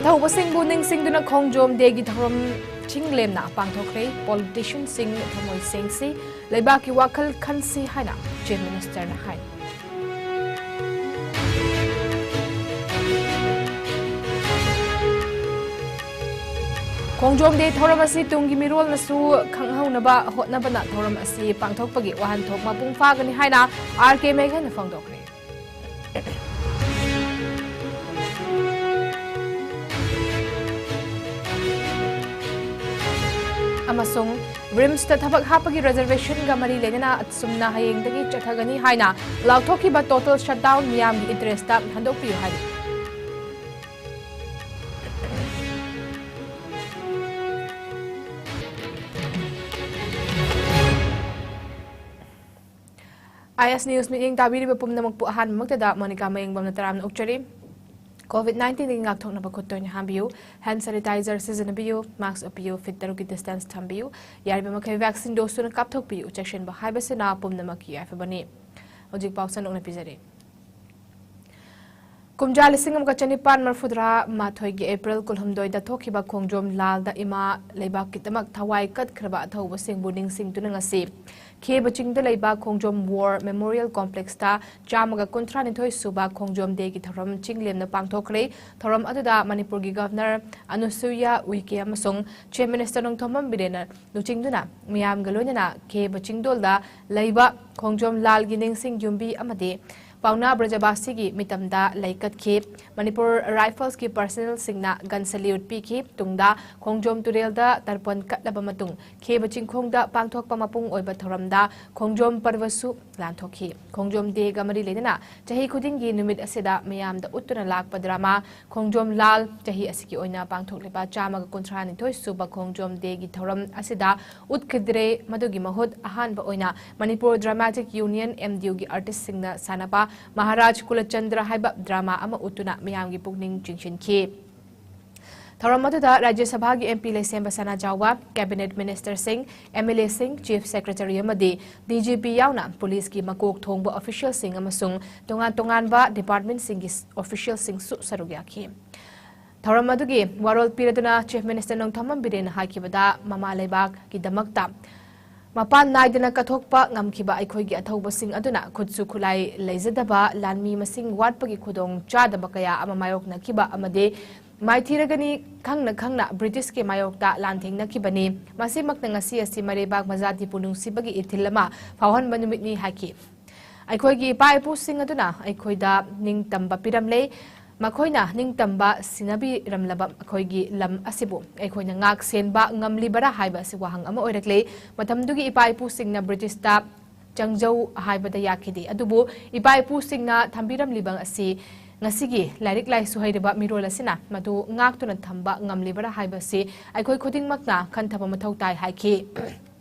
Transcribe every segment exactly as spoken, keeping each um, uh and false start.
ꯊꯧꯕꯁꯤꯡꯕꯨ ꯅꯤꯡꯁꯤꯡꯗꯨꯅ ꯈꯣꯡꯖꯣꯝ ꯗꯦꯒꯤ ꯊꯧꯔꯝ ꯆꯤꯡꯂꯦꯝꯅ ꯄꯥꯡꯊꯣꯛꯈ꯭ꯔꯦ꯫ ꯄꯣꯂꯤꯇꯤꯁꯤꯌꯟꯁꯤꯡ ꯊꯃꯣꯏ ꯁꯦꯡꯁꯤ, ꯂꯩꯕꯥꯛꯀꯤ ꯋꯥꯈꯜ ꯈꯟꯁꯤ ꯍꯥꯏꯅ ꯆꯤꯐ ꯃꯤꯅꯤꯁꯇꯔꯅ ꯍꯥꯏ꯫ ꯈꯣꯡꯖꯣꯝ ꯗꯦ ꯊꯧꯔꯝ ꯑꯁꯤ ꯇꯨꯡꯒꯤ ꯃꯤꯔꯣꯜꯅꯁꯨ ꯈꯪꯍꯧꯅꯕ ꯍꯣꯠꯅꯕꯅ ꯊꯧꯔꯝ ꯑꯁꯤ ꯄꯥꯡꯊꯣꯛꯄꯒꯤ ꯋꯥꯍꯟꯊꯣꯛ ꯃꯄꯨꯡ ꯐꯥꯒꯅꯤ ꯍꯥꯏꯅ ꯑꯥꯔ ꯀꯦ ꯃꯦꯘꯅ ꯐꯣꯡꯗꯣꯛꯈ꯭ꯔꯦ꯫ ꯑꯃꯁꯨꯡ ꯔꯤꯝꯁꯇ ꯊꯕꯛ ꯍꯥꯞꯄꯒꯤ ꯔꯤꯖꯔꯕꯦꯁꯟꯒ ꯃꯔꯤ ꯂꯩꯅꯅ ꯑꯁꯨꯝꯅ ꯍꯌꯦꯡꯗꯒꯤ ꯆꯠꯊꯒꯅꯤ ꯍꯥꯏꯅ ꯂꯥꯎꯊꯣꯛꯈꯤꯕ ꯇꯣꯇꯦꯜ ꯁꯠꯗꯥꯎꯟ ꯃꯤꯌꯥꯝꯒꯤ ꯏꯟꯇꯔꯦꯁꯇ ꯍꯟꯗꯣꯛꯄꯤꯌꯨ ꯍꯥꯏꯔꯤ꯫ ꯑꯥꯏ ꯑꯦꯁ ꯅ꯭ꯌꯨꯁ ꯃꯤꯠꯌꯦꯡ ꯇꯥꯕꯤꯔꯤꯕ ꯄꯨꯝꯅꯃꯛꯄꯨ ꯑꯍꯥꯟꯕꯃꯛꯇꯗ ꯃꯣꯅꯤꯀꯥ ꯃꯌꯦꯡꯕꯝꯅ ꯇꯔꯥꯝꯅ ꯑꯣꯛꯆꯔꯤ꯫ ꯀꯣꯚꯤꯗ ꯅꯥꯏꯟꯇꯤꯟꯗꯒꯤ ꯉꯥꯛꯊꯣꯛꯅꯕ ꯈꯨꯠ ꯇꯣꯏꯅ ꯍꯥꯝꯕꯤꯌꯨ, ꯍꯦꯟ ꯁꯦꯅꯤꯇꯥꯏꯖꯔ ꯁꯤꯖꯤꯟꯅꯕꯤꯌꯨ, ꯃꯥꯁꯛ ꯎꯞꯄꯤꯌꯨ, ꯐꯤꯠ ꯇꯔꯨꯛꯀꯤ ꯗꯤꯁꯇꯦꯟꯁ ꯊꯝꯕꯤꯌꯨ, ꯌꯥꯔꯤꯕ ꯃꯈꯩ ꯚꯦꯛꯁꯤꯟ ꯗꯣꯁ ꯁꯨꯅ ꯀꯥꯞꯊꯣꯛꯄꯤꯌꯨ, ꯆꯦꯛꯁꯤꯟꯕ ꯍꯥꯏꯕꯁꯤꯅ ꯄꯨꯝꯅꯃꯛꯀꯤ ꯌꯥꯏꯐꯕꯅꯤ꯫ ꯍꯧꯖꯤꯛ ꯄꯥꯎ ꯁꯟꯗꯣꯛꯅ ꯄꯤꯖꯔꯤ꯫ ꯀꯨꯝꯖꯥ ꯂꯤꯁꯤꯡ ꯑꯃꯒ ꯆꯅꯤꯄꯥꯟ ꯃꯔꯤꯐꯨꯇꯔꯥ ꯃꯥꯊꯣꯏꯒꯤ ꯑꯦꯄ꯭ꯔꯤꯜ ꯀꯨꯟꯍꯨꯝꯗꯣꯏꯗ ꯊꯣꯛꯈꯤꯕ ꯈꯣꯡꯖꯣꯝ ꯂꯥꯜꯗ ꯏꯃꯥ ꯂꯩꯕꯥꯛꯀꯤꯗꯃꯛ ꯊꯋꯥꯏ ꯀꯠꯈ꯭ꯔꯕ ꯑꯊꯧꯕꯁꯤꯡꯕꯨ ꯅꯤꯡꯁꯤꯡꯗꯨꯅ ꯉꯁꯤ ꯈꯦꯕ ꯆꯤꯡꯗ ꯂꯩꯕ ꯈꯣꯡꯖꯣꯝ ꯋꯥꯔ ꯃꯦꯃꯣꯔꯤꯌꯦꯜ ꯀꯣꯝꯄ꯭ꯂꯦꯛꯁꯇ ꯆꯥꯝꯃꯒ ꯀꯨꯟꯊ꯭ꯔꯥꯅꯤꯊꯣꯏ ꯁꯨꯕ ꯈꯣꯡꯖꯣꯝ ꯗꯦꯒꯤ ꯊꯧꯔꯝ ꯆꯤꯡꯂꯦꯝꯅ ꯄꯥꯡꯊꯣꯛꯈ꯭ꯔꯦ꯫ ꯊꯧꯔꯝ ꯑꯗꯨꯗ ꯃꯅꯤꯄꯨꯔꯒꯤ ꯒꯚꯔꯅꯔ ꯑꯅꯨꯁꯨꯏꯌꯥ ꯎꯏꯀꯦ ꯑꯃꯁꯨꯡ ꯆꯤꯐ ꯃꯤꯅꯤꯁꯇꯔ ꯅꯣꯡꯊꯣꯝꯕꯝ ꯕꯤꯔꯦꯟꯅ ꯂꯨꯆꯤꯡꯗꯨꯅ ꯃꯤꯌꯥꯝꯒ ꯂꯣꯏꯅꯅ ꯈꯦꯕ ꯆꯤꯡꯗꯣꯜꯗ ꯂꯩꯕ ꯈꯣꯡꯖꯣꯝ ꯂꯥꯜꯒꯤ ꯅꯤꯡꯁꯤꯡ ꯌꯨꯝꯕꯤ ꯑꯃꯗꯤ ꯄꯥꯎꯅꯥ ꯕ꯭ꯔꯖꯕꯥꯁꯤꯒꯤ ꯃꯤꯇꯝꯗ ꯂꯩ ꯀꯠꯈꯤ꯫ ꯃꯅꯤꯄꯨꯔ ꯔꯥꯏꯐꯜꯁꯀꯤ ꯄꯔꯁꯅꯦꯜꯁꯤꯡꯅ ꯒꯟ ꯁꯦꯂ꯭ꯌꯨꯠ ꯄꯤꯈꯤ꯫ ꯇꯨꯡꯗ ꯈꯣꯡꯖꯣꯝ ꯇꯨꯔꯦꯜꯗ ꯇꯔꯄꯟ ꯀꯠꯂꯕ ꯃꯇꯨꯡ ꯈꯦꯕ ꯆꯤꯡꯈꯣꯡꯗ ꯄꯥꯡꯊꯣꯛꯄ ꯃꯄꯨꯡ ꯑꯣꯏꯕ ꯊꯧꯔꯝꯗ ꯈꯣꯡꯖꯣꯝ ꯄꯔꯕꯁꯨ ꯂꯥꯟꯊꯣꯛꯈꯤ꯫ ꯈꯣꯡꯖꯣꯝ ꯗꯦꯒ ꯃꯔꯤ ꯂꯩꯅꯅ ꯆꯍꯤ ꯈꯨꯗꯤꯡꯒꯤ ꯅꯨꯃꯤꯠ ꯑꯁꯤꯗ ꯃꯤꯌꯥꯝꯗ ꯎꯠꯇꯨꯅ ꯂꯥꯛꯄ ꯗ꯭ꯔꯃꯥ ꯈꯣꯡꯖꯣꯝ ꯂꯥꯜ ꯆꯍꯤ ꯑꯁꯤꯒꯤ ꯑꯣꯏꯅ ꯄꯥꯡꯊꯣꯛꯂꯤꯕ ꯆꯥꯝꯃꯒ ꯀꯨꯟꯊ꯭ꯔꯥꯅꯤꯊꯣꯏ ꯁꯨꯕ ꯈꯣꯡꯖꯣꯝ ꯗꯦꯒꯤ ꯊꯧꯔꯝ ꯑꯁꯤꯗ ꯎꯠꯈꯤꯗ꯭ꯔꯦ꯫ ꯃꯗꯨꯒꯤ ꯃꯍꯨꯠ ꯑꯍꯥꯟꯕ ꯑꯣꯏꯅ Manipur dramatic union, M D ꯌꯨꯒꯤ ꯑꯥꯔꯇꯤꯁꯁꯤꯡꯅ ꯁꯥꯟꯅꯕ ꯃꯍꯥꯔꯥꯖ ꯀꯨꯂꯆꯟꯗ꯭ꯔ ꯍꯥꯏꯕ ꯗ꯭ꯔꯃꯥ ꯑꯃ ꯎꯠꯇꯨꯅ ꯃꯤꯌꯥꯝꯒꯤ ꯄꯨꯛꯅꯤꯡ ꯆꯤꯡꯁꯤꯟꯈꯤ꯫ ꯊꯧꯔꯝ ꯑꯗꯨꯗ ꯔꯥꯖ꯭ꯌ ꯁꯚꯥꯒꯤ M P Leishemba Sanajaoba, cabinet ꯃꯤꯅꯤꯁꯇꯔꯁꯤꯡ, ꯑꯦꯝ ꯑꯦꯜ ꯑꯦꯁꯤꯡ, ꯆꯤꯐ ꯁꯦꯀ꯭ꯔꯦꯇꯔꯤ ꯑꯃꯗꯤ ꯗꯤ ꯖꯤ ꯄꯤ ꯌꯥꯎꯅ ꯄꯨꯂꯤꯁꯀꯤ ꯃꯀꯣꯛ ꯊꯣꯡꯕ ꯑꯣꯐꯤꯁꯤꯌꯦꯜꯁꯤꯡ ꯑꯃꯁꯨꯡ ꯇꯣꯉꯥꯟ ꯇꯣꯉꯥꯟꯕ ꯗꯤꯄꯥꯔꯠꯃꯦꯟꯠꯁꯤꯡꯒꯤ ꯑꯣꯐꯤꯁꯤꯌꯦꯜꯁꯤꯡꯁꯨ ꯁꯔꯨꯛ ꯌꯥꯈꯤ꯫ ꯊꯧꯔꯝ ꯑꯗꯨꯒꯤ ꯋꯥꯔꯣꯜ ꯄꯤꯔꯗꯨꯅ Chief Minister ꯅꯣꯡꯊꯣꯝꯕꯝ ꯕꯤꯔꯦꯟꯅ ꯍꯥꯏꯈꯤꯕꯗ, ꯃꯃꯥ ꯂꯩꯕꯥꯛꯀꯤꯗꯃꯛꯇ ꯃꯄꯥꯟ ꯅꯥꯏꯗꯅ ꯀꯠꯊꯣꯛꯄ ꯉꯝꯈꯤꯕ ꯑꯩꯈꯣꯏꯒꯤ ꯑꯊꯧꯕꯁꯤꯡ ꯑꯗꯨꯅ ꯈꯨꯠꯁꯨ ꯈꯨꯠꯂꯥꯏ ꯂꯩꯖꯗꯕ ꯂꯥꯟꯃꯤ ꯃꯁꯤꯡ ꯋꯥꯠꯄꯒꯤ ꯈꯨꯗꯣꯡ ꯆꯥꯗꯕ ꯀꯌꯥ ꯑꯃ ꯃꯥꯌꯣꯛꯅꯈꯤꯕ ꯑꯃꯗꯤ ꯃꯥꯏꯊꯤꯔꯒꯅꯤ ꯈꯪꯅ ꯈꯪꯅ ꯕ꯭ꯔꯤꯇꯤꯁꯀꯤ ꯃꯥꯌꯣꯛꯇ ꯂꯥꯟꯊꯦꯡꯅꯈꯤꯕꯅꯤ꯫ ꯃꯁꯤꯃꯛꯅ ꯉꯁꯤ ꯑꯁꯤ ꯃꯔꯩꯕꯥꯛ ꯃꯖꯥꯇꯤꯕꯨ ꯅꯨꯡꯁꯤꯕꯒꯤ ꯏꯊꯤꯜ ꯑꯃ ꯐꯥꯎꯍꯟꯕ ꯅꯨꯃꯤꯠꯅꯤ ꯍꯥꯏꯈꯤ꯫ ꯑꯩꯈꯣꯏꯒꯤ ꯏꯄꯥ ꯏꯄꯨꯁꯤꯡ ꯑꯗꯨꯅ ꯑꯩꯈꯣꯏꯗ ꯅꯤꯡꯇꯝꯕ ꯄꯤꯔꯝꯂꯦ꯫ ꯃꯈꯣꯏꯅ ꯅꯤꯡꯇꯝꯕ ꯁꯤꯟꯅꯕꯤꯔꯝꯂꯕ ꯑꯩꯈꯣꯏꯒꯤ ꯂꯝ ꯑꯁꯤꯕꯨ ꯑꯩꯈꯣꯏꯅ ꯉꯥꯛ ꯁꯦꯟꯕ ꯉꯝꯂꯤꯕꯔꯥ ꯍꯥꯏꯕ ꯑꯁꯤ ꯋꯥꯍꯪ ꯑꯃ ꯑꯣꯏꯔꯛꯂꯦ꯫ ꯃꯇꯝꯗꯨꯒꯤ ꯏꯄꯥ ꯏꯄꯨꯁꯤꯡꯅ ꯕ꯭ꯔꯤꯇꯤꯁꯇ ꯆꯪꯖꯧ ꯍꯥꯏꯕꯗ ꯌꯥꯈꯤꯗꯦ꯫ ꯑꯗꯨꯕꯨ ꯏꯄꯥ ꯏꯄꯨꯁꯤꯡꯅ ꯊꯝꯕꯤꯔꯝꯂꯤꯕ ꯑꯁꯤ ꯉꯁꯤꯒꯤ ꯂꯥꯏꯔꯤꯛ ꯂꯥꯏꯁꯨ ꯍꯩꯔꯕ ꯃꯤꯔꯣꯜ ꯑꯁꯤꯅ ꯃꯗꯨ ꯉꯥꯛꯇꯨꯅ ꯊꯝꯕ ꯉꯝꯂꯤꯕꯔꯥ ꯍꯥꯏꯕꯁꯤ ꯑꯩꯈꯣꯏ ꯈꯨꯗꯤꯡꯃꯛꯅ ꯈꯟꯊꯕ ꯃꯊꯧ ꯇꯥꯏ ꯍꯥꯏꯈꯤ꯫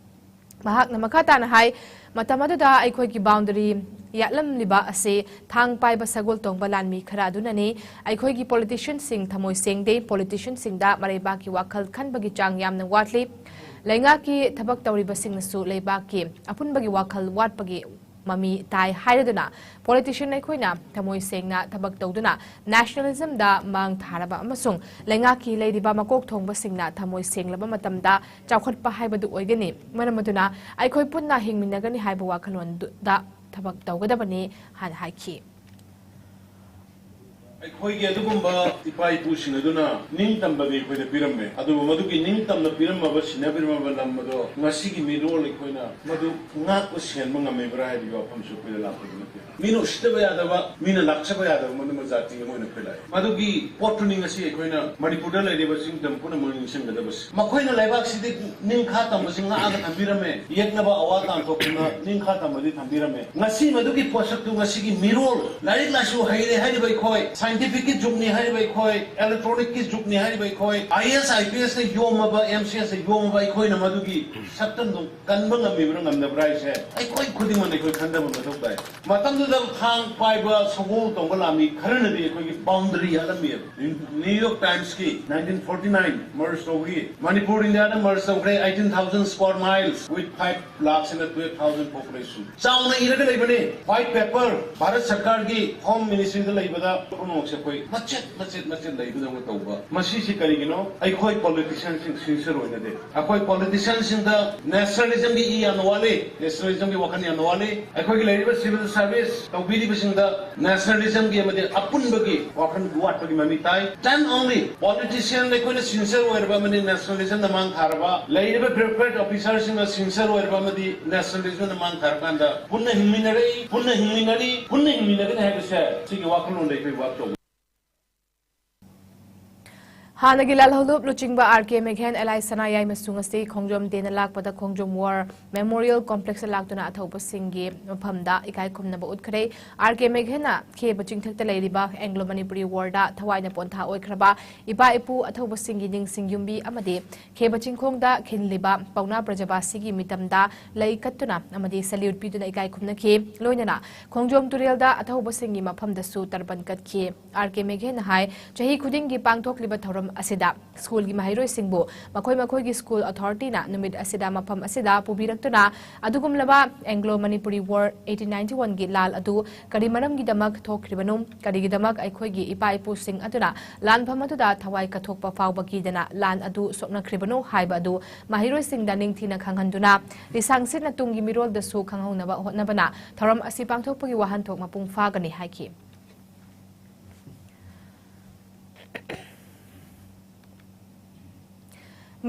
ꯃꯍꯥꯛꯅ ꯃꯈꯥ ꯇꯥꯅ ꯍꯥꯏ, ꯃꯇꯝ ꯑꯗꯨꯗ ꯑꯩꯈꯣꯏꯒꯤ boundary ꯌꯥꯠꯂꯝꯂꯤꯕ ꯑꯁꯤ ꯊꯥꯡ ꯄꯥꯏꯕ ꯁꯒꯣꯜ ꯇꯣꯡꯕ ꯂꯥꯟꯃꯤ ꯈꯔ ꯑꯗꯨꯅꯅꯤ꯫ ꯑꯩꯈꯣꯏꯒꯤ politicianꯁꯤꯡ ꯊꯃꯣꯏ ꯁꯦꯡꯗꯦ꯫ Politicianꯁꯤꯡꯗ ꯃꯔꯩꯕꯥꯛꯀꯤ ꯋꯥꯈꯜ ꯈꯟꯕꯒꯤ ꯆꯥꯡ ꯌꯥꯝꯅ ꯋꯥꯠꯂꯤ꯫ ꯂꯩꯉꯥꯛꯀꯤ ꯊꯕꯛ ꯇꯧꯔꯤꯕꯁꯤꯡꯅꯁꯨ ꯂꯩꯕꯥꯛꯀꯤ ꯑꯄꯨꯟꯕꯒꯤ ꯋꯥꯈꯜ ꯋꯥꯠꯄꯒꯤ ꯃꯃꯤ ꯇꯥꯏ ꯍꯥꯏꯔꯗꯨꯅ, politician ꯑꯩꯈꯣꯏꯅ ꯊꯃꯣꯏ ꯁꯦꯡꯅ ꯊꯕꯛ ꯇꯧꯗꯨꯅ nationalismꯗ ꯃꯥꯡ ꯊꯥꯔꯕ ꯑꯃꯁꯨꯡ ꯂꯩꯉꯥꯛꯀꯤ ꯂꯩꯔꯤꯕ ꯃꯀꯣꯛ ꯊꯣꯡꯕꯁꯤꯡꯅ ꯊꯃꯣꯏ ꯁꯦꯡꯂꯕ ꯃꯇꯝꯗ ꯆꯥꯎꯈꯠꯄ ꯍꯥꯏꯕꯗꯨ ꯑꯣꯏꯒꯅꯤ꯫ ꯃꯔꯝ ꯑꯗꯨꯅ ꯑꯩꯈꯣꯏ ꯄꯨꯟꯅ ꯍꯤꯡꯃꯤꯟꯅꯒꯅꯤ ꯍꯥꯏꯕ ꯋꯥꯈꯜꯂꯣꯟꯗꯨꯗ ꯊꯕꯛ ꯇꯧꯒꯗꯕꯅꯤ ꯍꯥꯏꯅ ꯍꯥꯏꯈꯤ꯫ ꯑꯩꯈꯣꯏꯒꯤ ꯑꯗꯨꯒꯨꯝꯕ ꯏꯄꯥ ꯏꯄꯨꯁꯤꯡ ꯑꯗꯨꯅ ꯅꯤꯡꯇꯝꯕꯗꯤ ꯑꯩꯈꯣꯏꯗ ꯄꯤꯔꯝꯃꯦ, ꯑꯗꯨꯕꯨ ꯃꯗꯨꯒꯤ ꯅꯤꯡꯇꯝꯅ ꯄꯤꯔꯝꯃꯕ, ꯁꯤꯟꯅꯕꯤꯔꯝꯃꯕ ꯂꯝ ꯑꯗꯣ ꯉꯁꯤꯒꯤ ꯃꯤꯔꯣꯜ ꯑꯩꯈꯣꯏꯅ ꯃꯗꯨ ꯉꯥꯛꯄ ꯁꯦꯟꯕ ꯉꯝꯃꯤꯕ꯭ꯔꯥ ꯍꯥꯏꯕꯒꯤ ꯋꯥꯐꯝꯁꯨ ꯑꯩꯈꯣꯏꯗ ꯂꯥꯛꯄꯗꯤ ꯅꯠꯇꯦ꯫ ꯃꯤꯅ ꯎꯁꯤꯠꯇꯕ ꯌꯥꯗꯕ, ꯃꯤꯅ ꯂꯥꯛꯆꯕ ꯌꯥꯗꯕ ꯃꯗꯨꯃ ꯖꯥꯇꯤ ꯑꯃ ꯑꯣꯏꯅ ꯑꯩꯈꯣꯏ ꯂꯥꯛꯑꯦ꯫ ꯃꯗꯨꯒꯤ ꯄꯣꯠꯇꯨꯅꯤ ꯉꯁꯤ ꯑꯩꯈꯣꯏꯅ ꯃꯅꯤꯄꯨꯔꯗ ꯂꯩꯔꯤꯕ ꯆꯤꯡꯗꯝ ꯄꯨꯝꯅꯃꯛ ꯅꯤꯡꯁꯤꯡꯒꯗꯕꯁꯦ꯫ ꯃꯈꯣꯏꯅ ꯂꯩꯕꯥꯛꯁꯤꯗꯤ ꯅꯤꯡꯈꯥ ꯇꯝꯕꯁꯤ ꯉꯥꯛꯑꯒ ꯊꯝꯕꯤꯔꯝꯃꯦ, ꯌꯦꯛꯅꯕ ꯑꯋꯥ ꯇꯥꯟꯊꯣꯛꯇꯨꯅ ꯅꯤꯡꯈꯥ ꯇꯝꯕꯗꯤ ꯊꯝꯕꯤꯔꯝꯃꯦ꯫ ꯉꯁꯤ ꯃꯗꯨꯒꯤ ꯄꯣꯠꯁꯛꯇꯨ ꯉꯁꯤꯒꯤ ꯃꯤꯔꯣꯜ, ꯂꯥꯏꯔꯤꯛ ꯂꯥꯏꯁꯨ ꯍꯩꯔꯦ ꯍꯥꯏꯔꯤꯕ ꯑꯩꯈꯣꯏ, scientificꯀꯤ ꯖꯨꯒꯅꯤ ꯍꯥꯏꯔꯤꯕ ꯑꯩꯈꯣꯏ, electronicꯀꯤ ꯖꯨꯒꯅꯤ ꯍꯥꯏꯔꯤꯕ ꯑꯩꯈꯣꯏ, IAS IPSꯅ ꯌꯣꯝꯃꯕ, MCSꯅ ꯌꯣꯝꯃꯕ ꯑꯩꯈꯣꯏꯅ ꯃꯗꯨꯒꯤ ꯁꯛꯇꯝꯗꯨ ꯀꯟꯕ ꯉꯝꯃꯤꯕ꯭ꯔꯥ ꯉꯝꯗꯕ꯭ꯔꯥ ꯍꯥꯏꯁꯦ ꯑꯩꯈꯣꯏ ꯈꯨꯗꯤꯡꯃꯛꯅ ꯑꯩꯈꯣꯏ ꯈꯟꯊꯕ ꯃꯊꯧ ꯇꯥꯏ꯫ ꯃꯇꯝꯗꯨ ꯊꯥꯡ ꯄꯥꯏꯕ ꯁꯒꯣꯜ ꯇꯣꯡꯕ ꯂꯥꯟꯃꯤ ꯈꯔꯅꯗꯤ ꯑꯩꯈꯣꯏꯒꯤ ꯕꯥꯎꯟꯗꯔꯤ ꯌꯥꯠꯂꯝꯃꯤ꯫ ꯅ꯭ꯌꯨ ꯌꯣꯔꯛ ꯇꯥꯏꯝꯁꯀꯤ ꯅꯥꯏꯟꯇꯤꯟ ꯐꯣꯔꯇꯤ ꯅꯥꯏꯟ ꯃꯔꯖ ꯇꯧꯕꯒꯤ ꯃꯅꯤꯄꯨꯔ ꯏꯟꯗꯤꯌꯥꯗ ꯃꯔꯖ ꯇꯧꯈ꯭ꯔꯦ꯫ Eighteen thousand square miles with five lakhs and twelve thousand population ꯆꯥꯎꯅ ꯏꯔꯒ ꯂꯩꯕꯅꯤ꯫ ꯋꯥꯏꯠ ꯄꯦꯄꯔ ꯚꯥꯔꯠ ꯁꯔꯀꯥꯔꯒꯤ ꯍꯣꯝ ꯃꯤꯅꯤꯁꯇ꯭ꯔꯤꯗ ꯂꯩꯕꯗ ꯄꯨꯝꯅꯃꯛꯁꯦ ꯑꯩꯈꯣꯏ ꯃꯆꯦꯠ ꯃꯆꯦꯠ ꯃꯆꯦꯠ ꯂꯩꯕꯗꯧꯅ ꯇꯧꯕ꯫ ꯃꯁꯤꯁꯤ ꯀꯔꯤꯒꯤꯅꯣ? ꯑꯩꯈꯣꯏ ꯄꯣꯂꯤꯇꯤꯁꯤꯌꯥꯟꯁꯤꯡ ꯁꯤꯟꯁꯤꯌꯔ ꯑꯣꯏꯅꯗꯦ꯫ ꯑꯩꯈꯣꯏ ꯄꯣꯂꯤꯇꯤꯁꯤꯌꯥꯟꯁꯤꯡꯗ ꯅꯦꯁꯅꯦꯂꯤꯖꯝꯒꯤ ꯏ ꯌꯥꯝꯅ ꯋꯥꯠꯂꯤ, ꯅꯦꯁꯅꯦꯂꯤꯖꯝꯒꯤ ꯋꯥꯈꯜ ꯌꯥꯝꯅ ꯋꯥꯠꯂꯤ꯫ ꯑꯩꯈꯣꯏꯒꯤ ꯂꯩꯔꯤꯕ ꯁꯤꯚꯤꯜ ꯁꯥꯔꯚꯤꯁ ꯇꯧꯕꯤꯔꯤꯕꯁꯤꯡꯗ ꯅꯦꯁꯅꯦꯂꯤꯖꯝꯒꯤ ꯑꯃꯗꯤ ꯑꯄꯨꯟꯕꯒꯤ ꯋꯥꯈꯜ ꯋꯥꯠꯄꯒꯤ ꯃꯃꯤ ꯇꯥꯏ꯫ ꯇꯦꯟ ꯑꯣꯟꯂꯤ ꯄꯣꯂꯤꯇꯤꯁꯤꯌꯥꯟ ꯑꯩꯈꯣꯏꯅ ꯁꯤꯟꯁꯤꯌꯔ ꯑꯣꯏꯔꯕ ꯑꯃꯗꯤ ꯅꯦꯁꯅꯦꯂꯤꯖꯝꯗ ꯃꯥꯡ ꯊꯥꯔꯕ ꯂꯩꯔꯤꯕ ꯕ꯭ꯌꯨꯔꯣꯀ꯭ꯔꯦꯠ ꯑꯣꯐꯤꯁꯥꯔꯁꯤꯡꯅ ꯁꯤꯟꯁꯤꯌꯔ ꯑꯣꯏꯔꯕ ꯑꯃꯗꯤ ꯅꯦꯁꯅꯦꯂꯤꯖꯝꯗ ꯃꯥꯡ ꯊꯥꯔꯀꯥꯟꯗ ꯄꯨꯟꯅ ꯍꯤꯡꯃꯤꯟꯅꯔꯛꯏ, ꯄꯨꯟꯅ ꯍꯤꯡꯃꯤꯟꯅꯔꯤ, ꯄꯨꯟꯅ ꯍꯤꯡꯃꯤꯟꯅꯒꯅꯤ ꯍꯥꯏꯕꯁꯦ ꯁꯤꯒꯤ ꯋꯥꯈꯜꯂꯣꯟꯗ ꯑꯩꯈꯣꯏ ꯋꯥꯛ ꯇꯧꯕ꯫ ꯍꯥꯟꯅꯒꯤ ꯂꯥꯜꯍꯧꯂꯨꯞ ꯂꯨꯆꯤꯡꯕ ꯑꯥꯔ ꯀꯦ ꯃꯦꯘꯦꯟ ꯑꯦꯂꯥꯏ ꯁꯅꯥꯌꯥꯏ ꯃꯁꯨꯡ ꯑꯁꯤ ꯈꯣꯡꯖꯣꯝ ꯗꯦꯅ ꯂꯥꯛꯄꯗ ꯈꯣꯡꯖꯣꯝ ꯋꯥꯔ ꯃꯦꯃꯣꯔꯤꯌꯦꯜ ꯀꯣꯝꯄ꯭ꯂꯦꯛꯁꯇ ꯂꯥꯛꯇꯨꯅ ꯑꯊꯧꯕꯁꯤꯡꯒꯤ ꯃꯐꯝꯗ ꯏꯀꯥꯏ ꯈꯨꯝꯅꯕ ꯎꯠꯈ꯭ꯔꯦ꯫ ꯑꯥꯔ ꯀꯦ ꯃꯦꯘꯦꯟꯅ ꯈꯦꯕ ꯆꯤꯡꯊꯛꯇ ꯂꯩꯔꯤꯕ ꯑꯦꯡꯒ꯭ꯂꯣ ꯃꯅꯤꯄꯨꯔꯤ ꯋꯥꯔꯗ ꯊꯋꯥꯏꯅ ꯄꯣꯟꯊꯥ ꯑꯣꯏꯈ꯭ꯔꯕ ꯏꯄꯥ ꯏꯄꯨ ꯑꯊꯧꯕꯁꯤꯡꯒꯤ ꯅꯤꯡꯁꯤꯡ ꯌꯨꯝꯕꯤ ꯑꯃꯗꯤ ꯈꯦꯕ ꯆꯤꯡꯈꯣꯡꯗ ꯈꯤꯜꯂꯤꯕ ꯄꯥꯎꯅꯥ ꯄ꯭ꯔꯖꯥꯕꯥꯁꯤꯒꯤ ꯃꯤꯇꯝꯗ ꯂꯩ ꯀꯠꯇꯨꯅ ꯑꯃꯗꯤ ꯁꯦꯜꯌꯨꯠ ꯄꯤꯗꯨꯅ ꯏꯀꯥꯏ ꯈꯨꯝꯅꯈꯤ꯫ ꯂꯣꯏꯅꯅ ꯈꯣꯡꯖꯣꯝ ꯇꯨꯔꯦꯜꯗ ꯑꯊꯧꯕꯁꯤꯡꯒꯤ ꯃꯐꯝꯗꯁꯨ ꯇꯔꯄꯟ ꯀꯠꯈꯤ꯫ ꯑꯥꯔ ꯀꯦ ꯃꯦꯘꯦꯟꯅ ꯍꯥꯏ, ꯆꯍꯤ ꯈꯨꯗꯤꯡꯒꯤ ꯄꯥꯡꯊꯣꯛꯂꯤꯕ ꯊꯧꯔꯝ ꯑꯁꯤꯗ ꯁ꯭ꯀꯨꯜꯒꯤ ꯃꯍꯩꯔꯣꯏꯁꯤꯡꯕꯨ ꯃꯈꯣꯏ ꯃꯈꯣꯏꯒꯤ ꯁ꯭ꯀꯨꯜ ꯑꯣꯊꯣꯔꯤꯇꯤꯅ ꯅꯨꯃꯤꯠ ꯑꯁꯤꯗ ꯃꯐꯝ ꯑꯁꯤꯗ ꯄꯨꯕꯤꯔꯛꯇꯨꯅ ꯑꯗꯨꯒꯨꯝꯂꯕ Anglo Manipuri war eighteen ninety ꯋꯥꯟꯒꯤ ꯂꯥꯜ ꯑꯗꯨ ꯀꯔꯤ ꯃꯔꯝꯒꯤꯗꯃꯛ ꯊꯣꯛꯈ꯭ꯔꯤꯕꯅꯣ, ꯀꯔꯤꯒꯤꯗꯃꯛ ꯑꯩꯈꯣꯏꯒꯤ ꯏꯄꯥ ꯏꯄꯨꯁꯤꯡ ꯑꯗꯨꯅ ꯂꯥꯟꯐꯝ ꯑꯗꯨꯗ ꯊꯋꯥꯏ ꯀꯠꯊꯣꯛꯄ ꯐꯥꯎꯕ ꯀꯤꯗꯅ ꯂꯥꯟ ꯑꯗꯨ ꯁꯣꯛꯅꯈ꯭ꯔꯤꯕꯅꯣ ꯍꯥꯏꯕ ꯑꯗꯨ ꯃꯍꯩꯔꯣꯏꯁꯤꯡꯗ ꯅꯤꯡꯊꯤꯅ ꯈꯪꯍꯟꯗꯨꯅ ꯂꯤꯁꯥꯡꯁꯤꯠꯅ ꯇꯨꯡꯒꯤ ꯃꯤꯔꯣꯜꯗꯁꯨ ꯈꯪꯍꯧꯅꯕ ꯍꯣꯠꯅꯕꯅ ꯊꯧꯔꯝ ꯑꯁꯤ ꯄꯥꯡꯊꯣꯛꯄꯒꯤ ꯋꯥꯍꯟꯊꯣꯛ ꯃꯄꯨꯡ ꯐꯥꯒꯅꯤ ꯍꯥꯏꯈꯤ꯫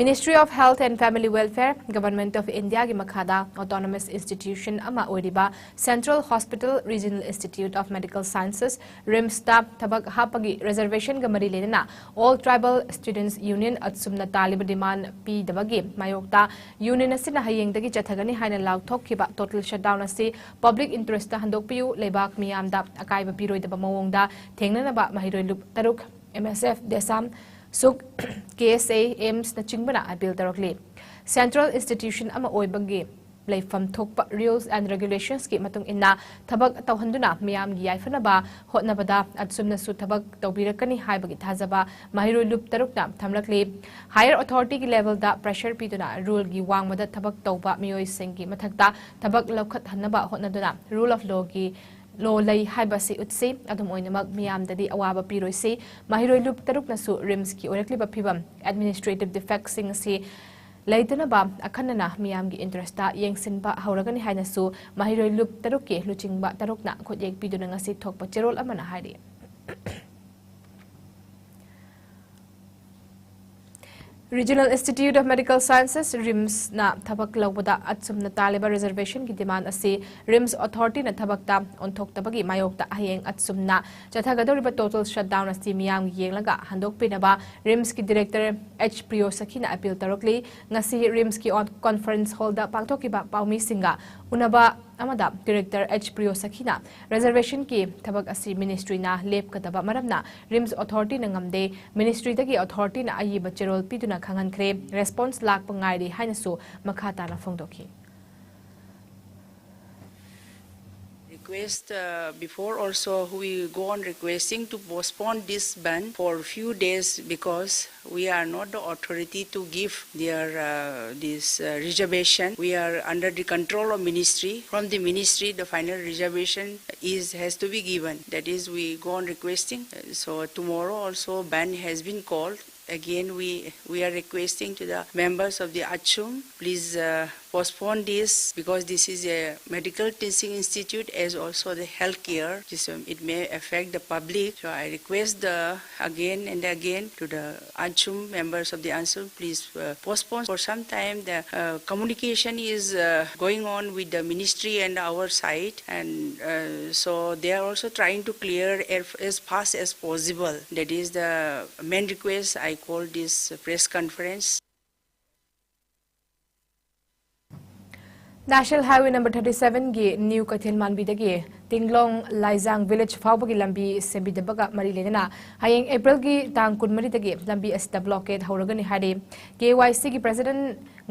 Ministry of Health and Family Welfare, Government of Indiaꯒꯤ ꯃꯈꯥꯗ autonomous institution ꯑꯃ ꯑꯣꯏꯔꯤꯕ Central Hospital Regional Institute of Medical Sciences, RIMSꯇ ꯊꯕꯛ ꯍꯥꯞꯄꯒꯤ reservationꯒ ꯃꯔꯤ ꯂꯩꯅꯅ All Tribal Students Union ꯑꯁꯨꯝꯅ ꯇꯥꯜꯂꯤꯕ demand ꯄꯤꯗꯕꯒꯤ ꯃꯥꯌꯣꯛꯇ union ꯑꯁꯤꯅ ꯍꯌꯦꯡꯗꯒꯤ ꯆꯠꯊꯒꯅꯤ ꯍꯥꯏꯅ ꯂꯥꯎꯊꯣꯛꯈꯤꯕ total shutdown ꯑꯁꯤ public interestꯇ ꯍꯟꯗꯣꯛꯄꯤꯌꯨ, ꯂꯩꯕꯥꯛ ꯃꯤꯌꯥꯝꯗ ꯑꯀꯥꯏꯕ ꯄꯤꯔꯣꯏꯗꯕ ꯃꯑꯣꯡꯗ ꯊꯦꯡꯅꯅꯕ ꯃꯍꯩꯔꯣꯏ ꯂꯨꯞ ꯇꯔꯨꯛ, M S F, DESAM, ꯁꯨꯛ, K S A, AIIMSꯅꯆꯤꯡꯕꯅ appeal ꯇꯧꯔꯛꯂꯤ꯫ Central institution ꯑꯃ ꯑꯣꯏꯕꯒꯤ ꯂꯩꯐꯝ ꯊꯣꯛꯄ rules and regulationsꯀꯤ ꯃꯇꯨꯡ ꯏꯟꯅ ꯊꯕꯛ ꯇꯧꯍꯟꯗꯨꯅ ꯃꯤꯌꯥꯝꯒꯤ ꯌꯥꯏꯐꯅꯕ ꯍꯣꯠꯅꯕꯗ ꯑꯁꯨꯝꯅꯁꯨ ꯊꯕꯛ ꯇꯧꯕꯤꯔꯛꯀꯅꯤ ꯍꯥꯏꯕꯒꯤ ꯊꯥꯖꯕ ꯃꯍꯩꯔꯣꯏ ꯂꯨꯞ ꯇꯔꯨꯛꯅ ꯊꯝꯂꯛꯂꯤ꯫ Higher authorityꯒꯤ levelꯗ pressure ꯄꯤꯗꯨꯅ ruleꯒꯤ ꯋꯥꯡꯃꯗ ꯊꯕꯛ ꯇꯧꯕ ꯃꯤꯑꯣꯏꯁꯤꯡꯒꯤ ꯃꯊꯛꯇ ꯊꯕꯛ ꯂꯧꯈꯠꯍꯟꯅꯕ ꯍꯣꯠꯅꯗꯨꯅ rule of lawꯒꯤ law ꯂꯩ ꯍꯥꯏꯕꯁꯤ ꯎꯠꯁꯤ꯫ ꯑꯗꯨꯝ ꯑꯣꯏꯅꯃꯛ ꯃꯤꯌꯥꯝꯗꯗꯤ ꯑꯋꯥꯕ ꯄꯤꯔꯣꯏꯁꯤ꯫ ꯃꯍꯩꯔꯣꯏ ꯂꯨꯞ ꯇꯔꯨꯛꯅꯁꯨ RIMSꯀꯤ ꯑꯣꯏꯔꯛꯂꯤꯕ ꯐꯤꯕꯝ, administrative defectꯁꯤꯡ ꯑꯁꯤ ꯂꯩꯇꯅꯕ ꯑꯈꯟꯅꯅ ꯃꯤꯌꯥꯝꯒꯤ interestꯇ ꯌꯦꯡꯁꯤꯟꯕ ꯍꯧꯔꯒꯅꯤ ꯍꯥꯏꯅꯁꯨ ꯃꯍꯩꯔꯣꯏ ꯂꯨꯞ ꯇꯔꯨꯛꯀꯤ ꯂꯨꯆꯤꯡꯕ ꯇꯔꯨꯛꯅ ꯈꯨꯠꯌꯦꯛ ꯄꯤꯗꯨꯅ ꯉꯁꯤ ꯊꯣꯛꯄ ꯆꯦꯔꯣꯜ ꯑꯃꯅ ꯍꯥꯏꯔꯤ꯫ Regional Institute of Medical Sciences, RIMSꯅ ꯊꯕꯛ ꯂꯧꯕꯗ ꯑꯆꯨꯝꯅ ꯇꯥꯜꯂꯤꯕ reservationꯒꯤ demand ꯑꯁꯤ RIMS authorityꯅ ꯊꯕꯛꯇ ꯑꯣꯟꯊꯣꯛꯇꯕꯒꯤ ꯃꯥꯌꯣꯛꯇ ꯍꯌꯦꯡ ꯑꯆꯨꯝꯅ ꯆꯠꯊꯒꯗꯧꯔꯤꯕ total shutdown ꯑꯁꯤ ꯃꯤꯌꯥꯝꯒꯤ ꯌꯦꯡꯂꯒ ꯍꯟꯗꯣꯛꯄꯤꯅꯕ RIMSꯀꯤ director H ꯄ꯭ꯔꯤꯌꯣꯁꯈꯤꯅ appeal ꯇꯧꯔꯛꯂꯤ꯫ ꯉꯁꯤ RIMSꯀꯤ on-, conference hallꯗ ꯄꯥꯡꯊꯣꯛꯈꯤꯕ ꯄꯥꯎꯃꯤꯁꯤꯡꯒ ꯎꯅꯕ ꯑꯃꯗ director H ꯄ꯭ꯔꯤꯌꯣꯁꯈꯤꯅ reservationꯒꯤ ꯊꯕꯛ ꯑꯁꯤ ministryꯅ ꯂꯦꯞꯀꯗꯕ ꯃꯔꯝꯅ RIMS authorityꯅ ꯉꯝꯗꯦ, ministryꯗꯒꯤ authorityꯅ ꯑꯏꯕ ꯆꯦꯔꯣꯜ ꯄꯤꯗꯨꯅ ꯈꯪꯍꯟꯈ꯭ꯔꯦ, response ꯂꯥꯛꯄ ꯉꯥꯏꯔꯤ ꯍꯥꯏꯅꯁꯨ ꯃꯈꯥ ꯇꯥꯅ ꯐꯣꯡꯗꯣꯛꯈꯤ꯫ Request, uh, before also, we go on requesting to postpone this ban for few days because we are not the authority to give their, uh, this, uh, reservation. We are under the control of ministry. From the ministry, the final reservation is, has to be given. That is, we go on requesting. Uh, so tomorrow also ban has been called. Again, we, we are requesting to the members of the ACHUM, please, uh, postpone this because this is a medical teaching institute as also the healthcare. This, um, it may affect the public. So I request the, again and again to the ACHUM, members of the ACHUM, please, uh, postpone for some time. The, uh, communication is, uh, going on with the ministry and our side, and, uh, so they are also trying to clear as, as fast as possible. That is the main request. I call this press conference. National Highway number thirty-sevenꯒꯤ New ꯀꯩꯊꯦꯜ ꯃꯥꯟꯕꯤꯗꯒꯤ ꯇꯤꯡꯂꯣꯡ ꯂꯥꯏꯖꯥꯡ village ꯐꯥꯎꯕꯒꯤ ꯂꯝꯕꯤ ꯁꯦꯝꯕꯤꯗꯕꯒ ꯃꯔꯤ ꯂꯩꯅꯅ ꯍꯌꯦꯡ ꯑꯦꯄ꯭ꯔꯤꯜꯒꯤ ꯇꯥꯡ ꯀꯨꯟꯃꯔꯤꯗꯒꯤ ꯂꯝꯕꯤ ꯑꯁꯤꯗ blockade ꯍꯧꯔꯒꯅꯤ ꯍꯥꯏꯔꯤ꯫ KYCꯒꯤ president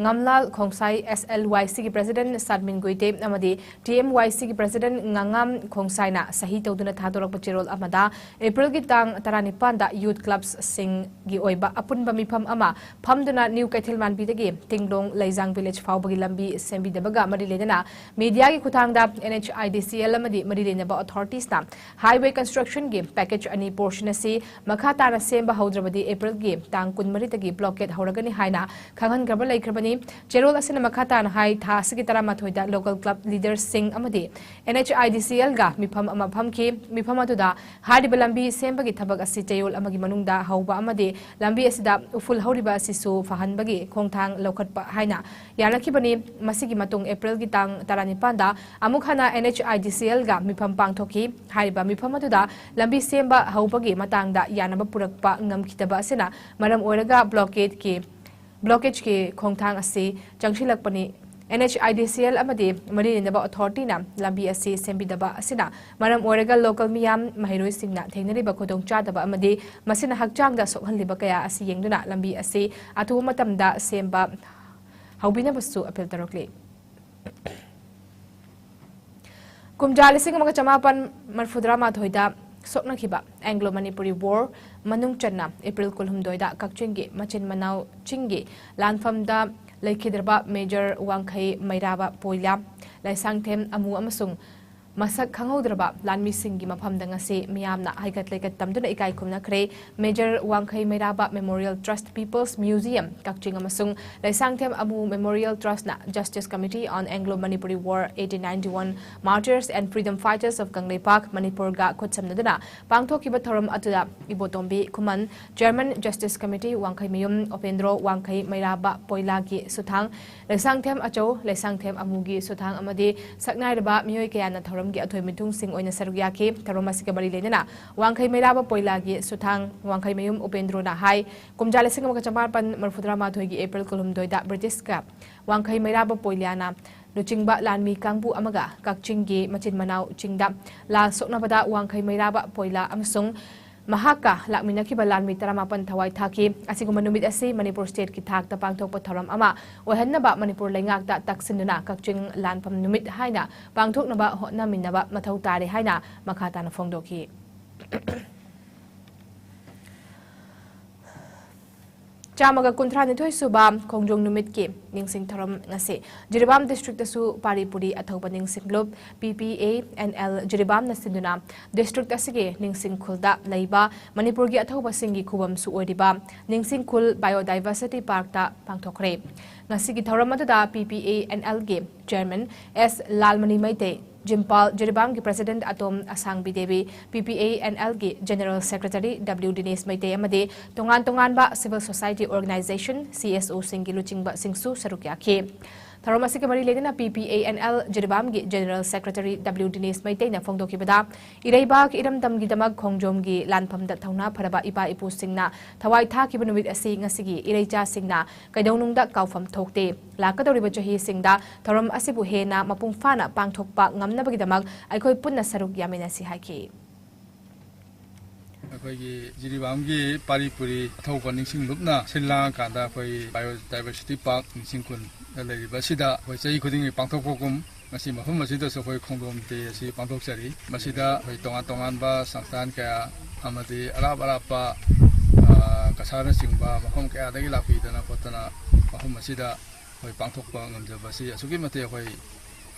ꯉꯝꯂꯥꯜ ꯈꯣꯡꯁꯥꯏ, SLYCꯒꯤ president ꯁꯥꯗꯃꯤꯟ ꯒꯨꯏꯇꯦ ꯑꯃꯗꯤ TMYCꯒꯤ president ꯉꯥꯉꯥꯝ ꯈꯣꯡꯁꯥꯏꯅ ꯁꯍꯤ ꯇꯧꯗꯨꯅ ꯊꯥꯗꯣꯔꯛꯄ ꯆꯦꯔꯣꯜ ꯑꯃꯗ ꯑꯦꯄ꯭ꯔꯤꯜꯒꯤ ꯇꯥꯡ ꯇꯔꯥꯅꯤꯄꯥꯟꯗ youth clubsꯁꯤꯡꯒꯤ ꯑꯣꯏꯕ ꯑꯄꯨꯟꯕ ꯃꯤꯐꯝ ꯑꯃ ꯐꯝꯗꯨꯅ ꯅ꯭ꯌꯨ ꯀꯩꯊꯦꯜ ꯃꯥꯟꯕꯤꯗꯒꯤ ꯇꯤꯡꯂꯣꯡ ꯂꯩꯖꯥꯡ village ꯐꯥꯎꯕꯒꯤ ꯂꯝꯕꯤ ꯁꯦꯝꯕꯤꯗꯕꯒ ꯃꯔꯤ ꯂꯩꯅꯅ mediaꯒꯤ ꯈꯨꯠꯊꯥꯡꯗ NHIDCL ꯑꯃꯗꯤ ꯃꯔꯤ ꯂꯩꯅꯕ authoritiesꯅ highway constructionꯒꯤ package ꯑꯅꯤ portion ꯑꯁꯤ ꯃꯈꯥ ꯇꯥꯅ ꯁꯦꯝꯕ ꯍꯧꯗ꯭ꯔꯕꯗꯤ ꯑꯦꯄ꯭ꯔꯤꯜꯒꯤ ꯇꯥꯡ ꯀꯨꯟꯃꯔꯤꯗꯒꯤ blockade ꯍꯧꯔꯒꯅꯤ ꯍꯥꯏꯅ ꯈꯪꯍꯟꯈ꯭ꯔꯕ ꯂꯩꯈ꯭ꯔꯕꯅꯤ꯫ ꯆꯦꯔꯣꯜ ꯑꯁꯤꯅ ꯃꯈꯥ ꯇꯥꯅ ꯍꯥꯏ, ꯊꯥ ꯑꯁꯤꯒꯤ ꯇꯔꯥꯃꯥꯊꯣꯏꯗ local club leaderꯁꯤꯡ ꯑꯃꯗꯤ NHIDCLꯒ ꯃꯤꯐꯝ ꯑꯃ ꯐꯝꯈꯤ꯫ ꯃꯤꯐꯝ ꯑꯗꯨꯗ ꯍꯥꯏꯔꯤꯕ ꯂꯝꯕꯤ ꯁꯦꯝꯕꯒꯤ ꯊꯕꯛ ꯑꯁꯤ ꯆꯌꯣꯜ ꯑꯃꯒꯤ ꯃꯅꯨꯡꯗ ꯍꯧꯕ ꯑꯃꯗꯤ ꯂꯝꯕꯤ ꯑꯁꯤꯗ ꯎꯐꯨꯜ ꯍꯧꯔꯤꯕ ꯑꯁꯤꯁꯨ ꯐꯍꯟꯕꯒꯤ ꯈꯣꯡꯊꯥꯡ ꯂꯧꯈꯠꯄ ꯍꯥꯏꯅ ꯌꯥꯅꯈꯤꯕꯅꯤ꯫ ꯃꯁꯤꯒꯤ ꯃꯇꯨꯡ ꯑꯦꯄ꯭ꯔꯤꯜꯒꯤ ꯇꯥꯡ ꯇꯔꯥꯅꯤꯄꯥꯟꯗ ꯑꯃꯨꯛ ꯍꯟꯅ NHIDCLꯒ ꯃꯤꯐꯝ ꯄꯥꯡꯊꯣꯛꯈꯤ꯫ ꯍꯥꯏꯔꯤꯕ ꯃꯤꯐꯝ ꯑꯗꯨꯗ ꯂꯝꯕꯤ ꯁꯦꯝꯕ ꯍꯧꯕꯒꯤ ꯃꯇꯥꯡꯗ ꯌꯥꯅꯕ ꯄꯨꯔꯛꯄ ꯉꯝꯈꯤꯗꯕ ꯑꯁꯤꯅ ꯃꯔꯝ ꯑꯣꯏꯔꯒ blockadeꯀꯤ blockageꯀꯤ ꯈꯣꯡꯊꯥꯡ ꯑꯁꯤ ꯆꯪꯁꯤꯜꯂꯛꯄꯅꯤ꯫ NHIDCL ꯑꯃꯗꯤ ꯃꯔꯤ ꯂꯩꯅꯕ authorityꯅ ꯂꯝꯕꯤ ꯑꯁꯤ ꯁꯦꯝꯕꯤꯗꯕ ꯑꯁꯤꯅ ꯃꯔꯝ ꯑꯣꯏꯔꯒ local ꯃꯤꯌꯥꯝ, ꯃꯍꯩꯔꯣꯏꯁꯤꯡꯅ ꯊꯦꯡꯅꯔꯤꯕ ꯈꯨꯗꯣꯡꯆꯥꯗꯕ ꯑꯃꯗꯤ ꯃꯁꯤꯅ ꯍꯛꯆꯥꯡꯗ ꯁꯣꯛꯍꯜꯂꯤꯕ ꯀꯌꯥ ꯑꯁꯤ ꯌꯦꯡꯗꯨꯅ ꯂꯝꯕꯤ ꯑꯁꯤ ꯑꯊꯨꯕ ꯃꯇꯝꯗ ꯁꯦꯝꯕ ꯍꯧꯕꯤꯅꯕꯁꯨ appeal ꯇꯧꯔꯛꯂꯤ꯫ ꯀꯨꯝꯖꯥ ꯂꯤꯁꯤꯡ ꯑꯃꯒ ꯆꯃꯥꯄꯟ ꯃꯔꯤꯐꯨꯇꯔꯥꯃꯥꯊꯣꯏꯗ ꯁꯣꯛꯅꯈꯤꯕ Anglo Manipuri War ꯃꯅꯨꯡ ꯆꯟꯅ ꯑꯦꯄ꯭ꯔꯤꯜ ꯀꯨꯟꯍꯨꯝꯗꯣꯏꯗ ꯀꯛꯆꯤꯡꯒꯤ ꯃꯆꯤꯟ ꯃꯅꯥꯎ ꯆꯤꯡꯒꯤ ꯂꯥꯟꯐꯝꯗ ꯂꯩꯈꯤꯗ꯭ꯔꯕ Major ꯋꯥꯡꯈꯩ ꯃꯩꯔꯥꯕ ꯄꯣꯏꯂꯥ, ꯂꯩꯁꯥꯡꯊꯦꯝ ꯑꯃꯨ ꯑꯃꯁꯨꯡ ꯃꯁꯛ ꯈꯪꯍꯧꯗ꯭ꯔꯕ ꯂꯥꯟꯃꯤꯁꯤꯡꯒꯤ ꯃꯐꯝꯗ ꯉꯁꯤ ꯃꯤꯌꯥꯝꯅ ꯍꯩꯀꯠ ꯂꯩꯀꯠ ꯇꯝꯗꯨꯅ ꯏꯀꯥꯏ ꯈꯨꯝꯅꯈ꯭ꯔꯦ꯫ Major ꯋꯥꯡꯈꯩ ꯃꯩꯔꯥꯕ Memorial Trust, People's Museum, ꯀꯛꯆꯤꯡ ꯑꯃꯁꯨꯡ ꯂꯩꯁꯥꯡꯊꯦꯝ ꯑꯃꯨ Memorial Trustꯅ Justice Committee on Anglo Manipuri War, eighteen ninety-one Martyrs and Freedom Fighters of Kangleipak, ꯃꯅꯤꯄꯨꯔꯒ ꯈꯨꯠꯁꯝꯅꯗꯨꯅ ꯄꯥꯡꯊꯣꯛꯈꯤꯕ ꯊꯧꯔꯝ ꯑꯗꯨꯗ ꯏꯕꯣꯇꯣꯝꯕꯤ ꯈꯨꯃꯟ, Chairman, Justice Committee, ꯋꯥꯡꯈꯩꯃꯌꯨꯝ ꯎꯄꯦꯟꯗ꯭ꯔꯣ ꯋꯥꯡꯈꯩ ꯃꯩꯔꯥꯕ ꯄꯣꯏꯂꯥꯒꯤ ꯁꯨꯊꯥꯡ, ꯂꯩꯁꯥꯡꯊꯦꯝ ꯑꯆꯧ, ꯂꯩꯁꯥꯡꯊꯦꯝ ꯑꯃꯨꯒꯤ ꯁꯨꯊꯥꯡ ꯑꯃꯗꯤ ꯁꯛꯅꯥꯏꯔꯕ ꯃꯤꯑꯣꯏ ꯀꯌꯥꯅ ꯊꯧꯔꯝꯒꯤ ꯑꯊꯣꯏ ꯃꯤꯊꯨꯡꯁꯤꯡ ꯑꯣꯏꯅ ꯁꯔꯨꯛ ꯌꯥꯈꯤ꯫ ꯊꯧꯔꯝ ꯑꯁꯤꯒ ꯃꯔꯤ ꯂꯩꯅꯅ ꯋꯥꯡꯈꯩ ꯃꯩꯔꯥꯕ ꯄꯣꯏꯂꯥꯒꯤ ꯁꯨꯊꯥꯡ ꯋꯥꯡꯈꯩꯃꯌꯨꯝ ꯎꯄꯦꯟꯗ꯭ꯔꯣꯅ ꯍꯥꯏ, ꯀꯨꯝꯖꯥ ꯂꯤꯁꯤꯡ ꯑꯃꯒ ꯆꯃꯥꯄꯟ ꯃꯔꯤꯐꯨꯇꯔꯥꯃꯥꯊꯣꯏꯒꯤ ꯑꯦꯄ꯭ꯔꯤꯜ ꯀꯨꯟꯍꯨꯝꯗꯣꯏꯗ ꯕ꯭ꯔꯤꯇꯤꯁꯀ ꯋꯥꯡꯈꯩ ꯃꯩꯔꯥꯕ ꯄꯣꯏꯂꯥꯅ ꯂꯨꯆꯤꯡꯕ ꯂꯥꯟꯃꯤ ꯀꯥꯡꯕꯨ ꯑꯃꯒ ꯀꯛꯆꯤꯡꯒꯤ ꯃꯆꯤꯟ ꯃꯅꯥꯎ ꯆꯤꯡꯗ ꯂꯥꯜ ꯁꯣꯛꯅꯕꯗ ꯋꯥꯡꯈꯩ ꯃꯩꯔꯥꯕ ꯄꯣꯏꯂꯥ ꯑꯃꯁꯨꯡ ꯃꯍꯥꯛꯀ ꯂꯥꯛꯃꯤꯟꯅꯈꯤꯕ ꯂꯥꯟꯃꯤ ꯇꯔꯥꯃꯥꯄꯟ ꯊꯋꯥꯏ ꯊꯥꯈꯤ꯫ ꯑꯁꯤꯒꯨꯝꯕ ꯅꯨꯃꯤꯠ ꯑꯁꯤ ꯃꯅꯤꯄꯨꯔ state ꯀꯤ ꯊꯥꯛꯇ ꯄꯥꯡꯊꯣꯛꯄ ꯊꯧꯔꯝ ꯑꯃ ꯑꯣꯏꯍꯟꯅꯕ ꯃꯅꯤꯄꯨꯔ ꯂꯩꯉꯥꯛꯇ ꯇꯛꯁꯤꯟꯗꯨꯅ ꯀꯛꯆꯤꯡ ꯂꯥꯟꯐꯝ ꯅꯨꯃꯤꯠ ꯍꯥꯏꯅ ꯄꯥꯡꯊꯣꯛꯅꯕ ꯍꯣꯠꯅꯃꯤꯟꯅꯕ ꯃꯊꯧ ꯇꯥꯔꯦ ꯍꯥꯏꯅ ꯃꯈꯥ ꯇꯥꯅ ꯐꯣꯡꯗꯣꯛꯈꯤ꯫ ꯆꯥꯝꯃꯒ ꯀꯨꯟꯊ꯭ꯔꯥ ꯅꯤꯊꯣꯏ ꯁꯨꯕ ꯈꯣꯡꯖꯣꯝ ꯅꯨꯃꯤꯠꯀꯤ ꯅꯤꯡꯁꯤꯡ ꯊꯧꯔꯝ ꯉꯁꯤ ꯖꯤꯔꯤꯕꯥꯝ district ꯇꯁꯨ ꯄꯥꯔꯤ ꯄꯨꯔꯤ ꯑꯊꯧꯕ ꯅꯤꯡꯁꯤꯡ ꯂꯨꯞ P P A N L ꯖꯤꯔꯤꯕꯥꯝꯅ ꯁꯤꯟꯗꯨꯅ district ꯑꯁꯤꯒꯤ ꯅꯤꯡꯁꯤꯡ ꯈꯨꯜꯗ ꯂꯩꯕ ꯃꯅꯤꯄꯨꯔꯒꯤ ꯑꯊꯧꯕꯁꯤꯡꯒꯤ ꯈꯨꯕꯝꯁꯨ ꯑꯣꯏꯔꯤꯕ ꯅꯤꯡꯁꯤꯡ ꯈꯨꯜ Biodiversity Park ꯇ ꯄꯥꯡꯊꯣꯛꯈ꯭ꯔꯦ꯫ ꯉꯁꯤꯒꯤ ꯊꯧꯔꯝ ꯑꯗꯨꯗ P P A N L ꯒꯤ chairman S Lalmani Meitei, ꯖꯤꯝꯄꯥꯜ ꯖꯤꯔꯤꯕꯥꯝꯒꯤ president ꯑꯇꯣꯝ ꯑꯁꯥꯡꯕꯤ Devi, P P A N L ꯒꯤ general secretary W ꯗꯤꯅꯦꯁ ꯃꯩꯇꯩ ꯑꯃꯗꯤ ꯇꯣꯉꯥꯟ ꯇꯣꯉꯥꯟꯕ civil society organization, C S O ꯁꯤꯡꯒꯤ ꯂꯨꯆꯤꯡꯕꯁꯤꯡꯁꯨ ꯁꯔꯨꯛ ꯌꯥꯈꯤ꯫ ꯊꯧꯔꯝ ꯑꯁꯤꯒ ꯃꯔꯤ ꯂꯩꯅꯅ P P A N L ꯖꯤꯔꯤꯕꯥꯝꯒꯤ general secretary W ꯗꯤꯅꯦꯁ ꯃꯩꯇꯩꯅ ꯐꯣꯡꯗꯣꯛꯈꯤꯕꯗ, ꯏꯔꯩꯕꯥꯛ ꯏꯔꯝꯗꯝꯒꯤꯗꯃꯛ ꯈꯣꯡꯖꯣꯝꯒꯤ ꯂꯥꯟꯐꯝꯗ ꯊꯧꯅꯥ ꯐꯔꯕ ꯏꯄꯥ ꯏꯄꯨꯁꯤꯡꯅ ꯊꯋꯥꯏ ꯊꯥꯈꯤꯕ ꯅꯨꯃꯤꯠ ꯑꯁꯤ ꯉꯁꯤꯒꯤ ꯏꯔꯩꯆꯥꯁꯤꯡꯅ ꯀꯩꯗꯧꯅꯨꯡꯗ ꯀꯥꯎꯐꯝ ꯊꯣꯛꯇꯦ꯫ ꯂꯥꯛꯀꯗꯧꯔꯤꯕ ꯆꯍꯤꯁꯤꯡꯗ ꯊꯧꯔꯝ ꯑꯁꯤꯕꯨ ꯍꯦꯟꯅ ꯃꯄꯨꯡ ꯐꯥꯅ ꯄꯥꯡꯊꯣꯛꯄ ꯉꯝꯅꯕꯒꯤꯗꯃꯛ ꯑꯩꯈꯣꯏ ꯄꯨꯟꯅ ꯁꯔꯨꯛ ꯌꯥꯃꯤꯟꯅꯁꯤ ꯍꯥꯏꯈꯤ꯫ ꯑꯩꯈꯣꯏꯒꯤ ꯖꯤꯔꯤꯕꯥꯝꯒꯤ ꯄꯥꯔꯤ ꯄꯨꯔꯤ ꯑꯊꯧꯕ ꯅꯤꯡꯁꯤꯡ ꯂꯨꯞꯅ ꯁꯤꯜ ꯂꯥꯡꯉꯀꯥꯟꯗ ꯑꯩꯈꯣꯏ Biodiversity Park ꯅꯤꯡꯁꯤꯡ ꯈꯨꯟꯗ ꯂꯩꯔꯤꯕ ꯑꯁꯤꯗ ꯑꯩꯈꯣꯏ ꯆꯍꯤ ꯈꯨꯗꯤꯡꯒꯤ ꯄꯥꯡꯊꯣꯛꯄꯒꯨꯝ ꯉꯁꯤ ꯃꯐꯝ ꯑꯁꯤꯗꯁꯨ ꯑꯩꯈꯣꯏ ꯈꯣꯡꯖꯣꯝ day ꯑꯁꯤ ꯄꯥꯡꯊꯣꯛꯆꯔꯤ꯫ ꯃꯁꯤꯗ ꯑꯩꯈꯣꯏ ꯇꯣꯉꯥꯟ ꯇꯣꯉꯥꯟꯕ ꯁꯪꯁꯊꯥꯟ ꯀꯌꯥ ꯑꯃꯗꯤ ꯑꯔꯥꯞ ꯑꯔꯥꯞꯄ, ꯑ, ꯀꯁꯥꯔꯅꯆꯤꯡꯕ ꯃꯐꯝ ꯀꯌꯥꯗꯒꯤ ꯂꯥꯛꯄꯤꯗꯅ ꯈꯣꯠꯇꯅ ꯃꯐꯝ ꯑꯁꯤꯗ ꯑꯩꯈꯣꯏ ꯄꯥꯡꯊꯣꯛꯄ ꯉꯝꯖꯕ ꯑꯁꯤ ꯑꯁꯨꯛꯀꯤ ꯃꯇꯤꯛ ꯑꯩꯈꯣꯏ,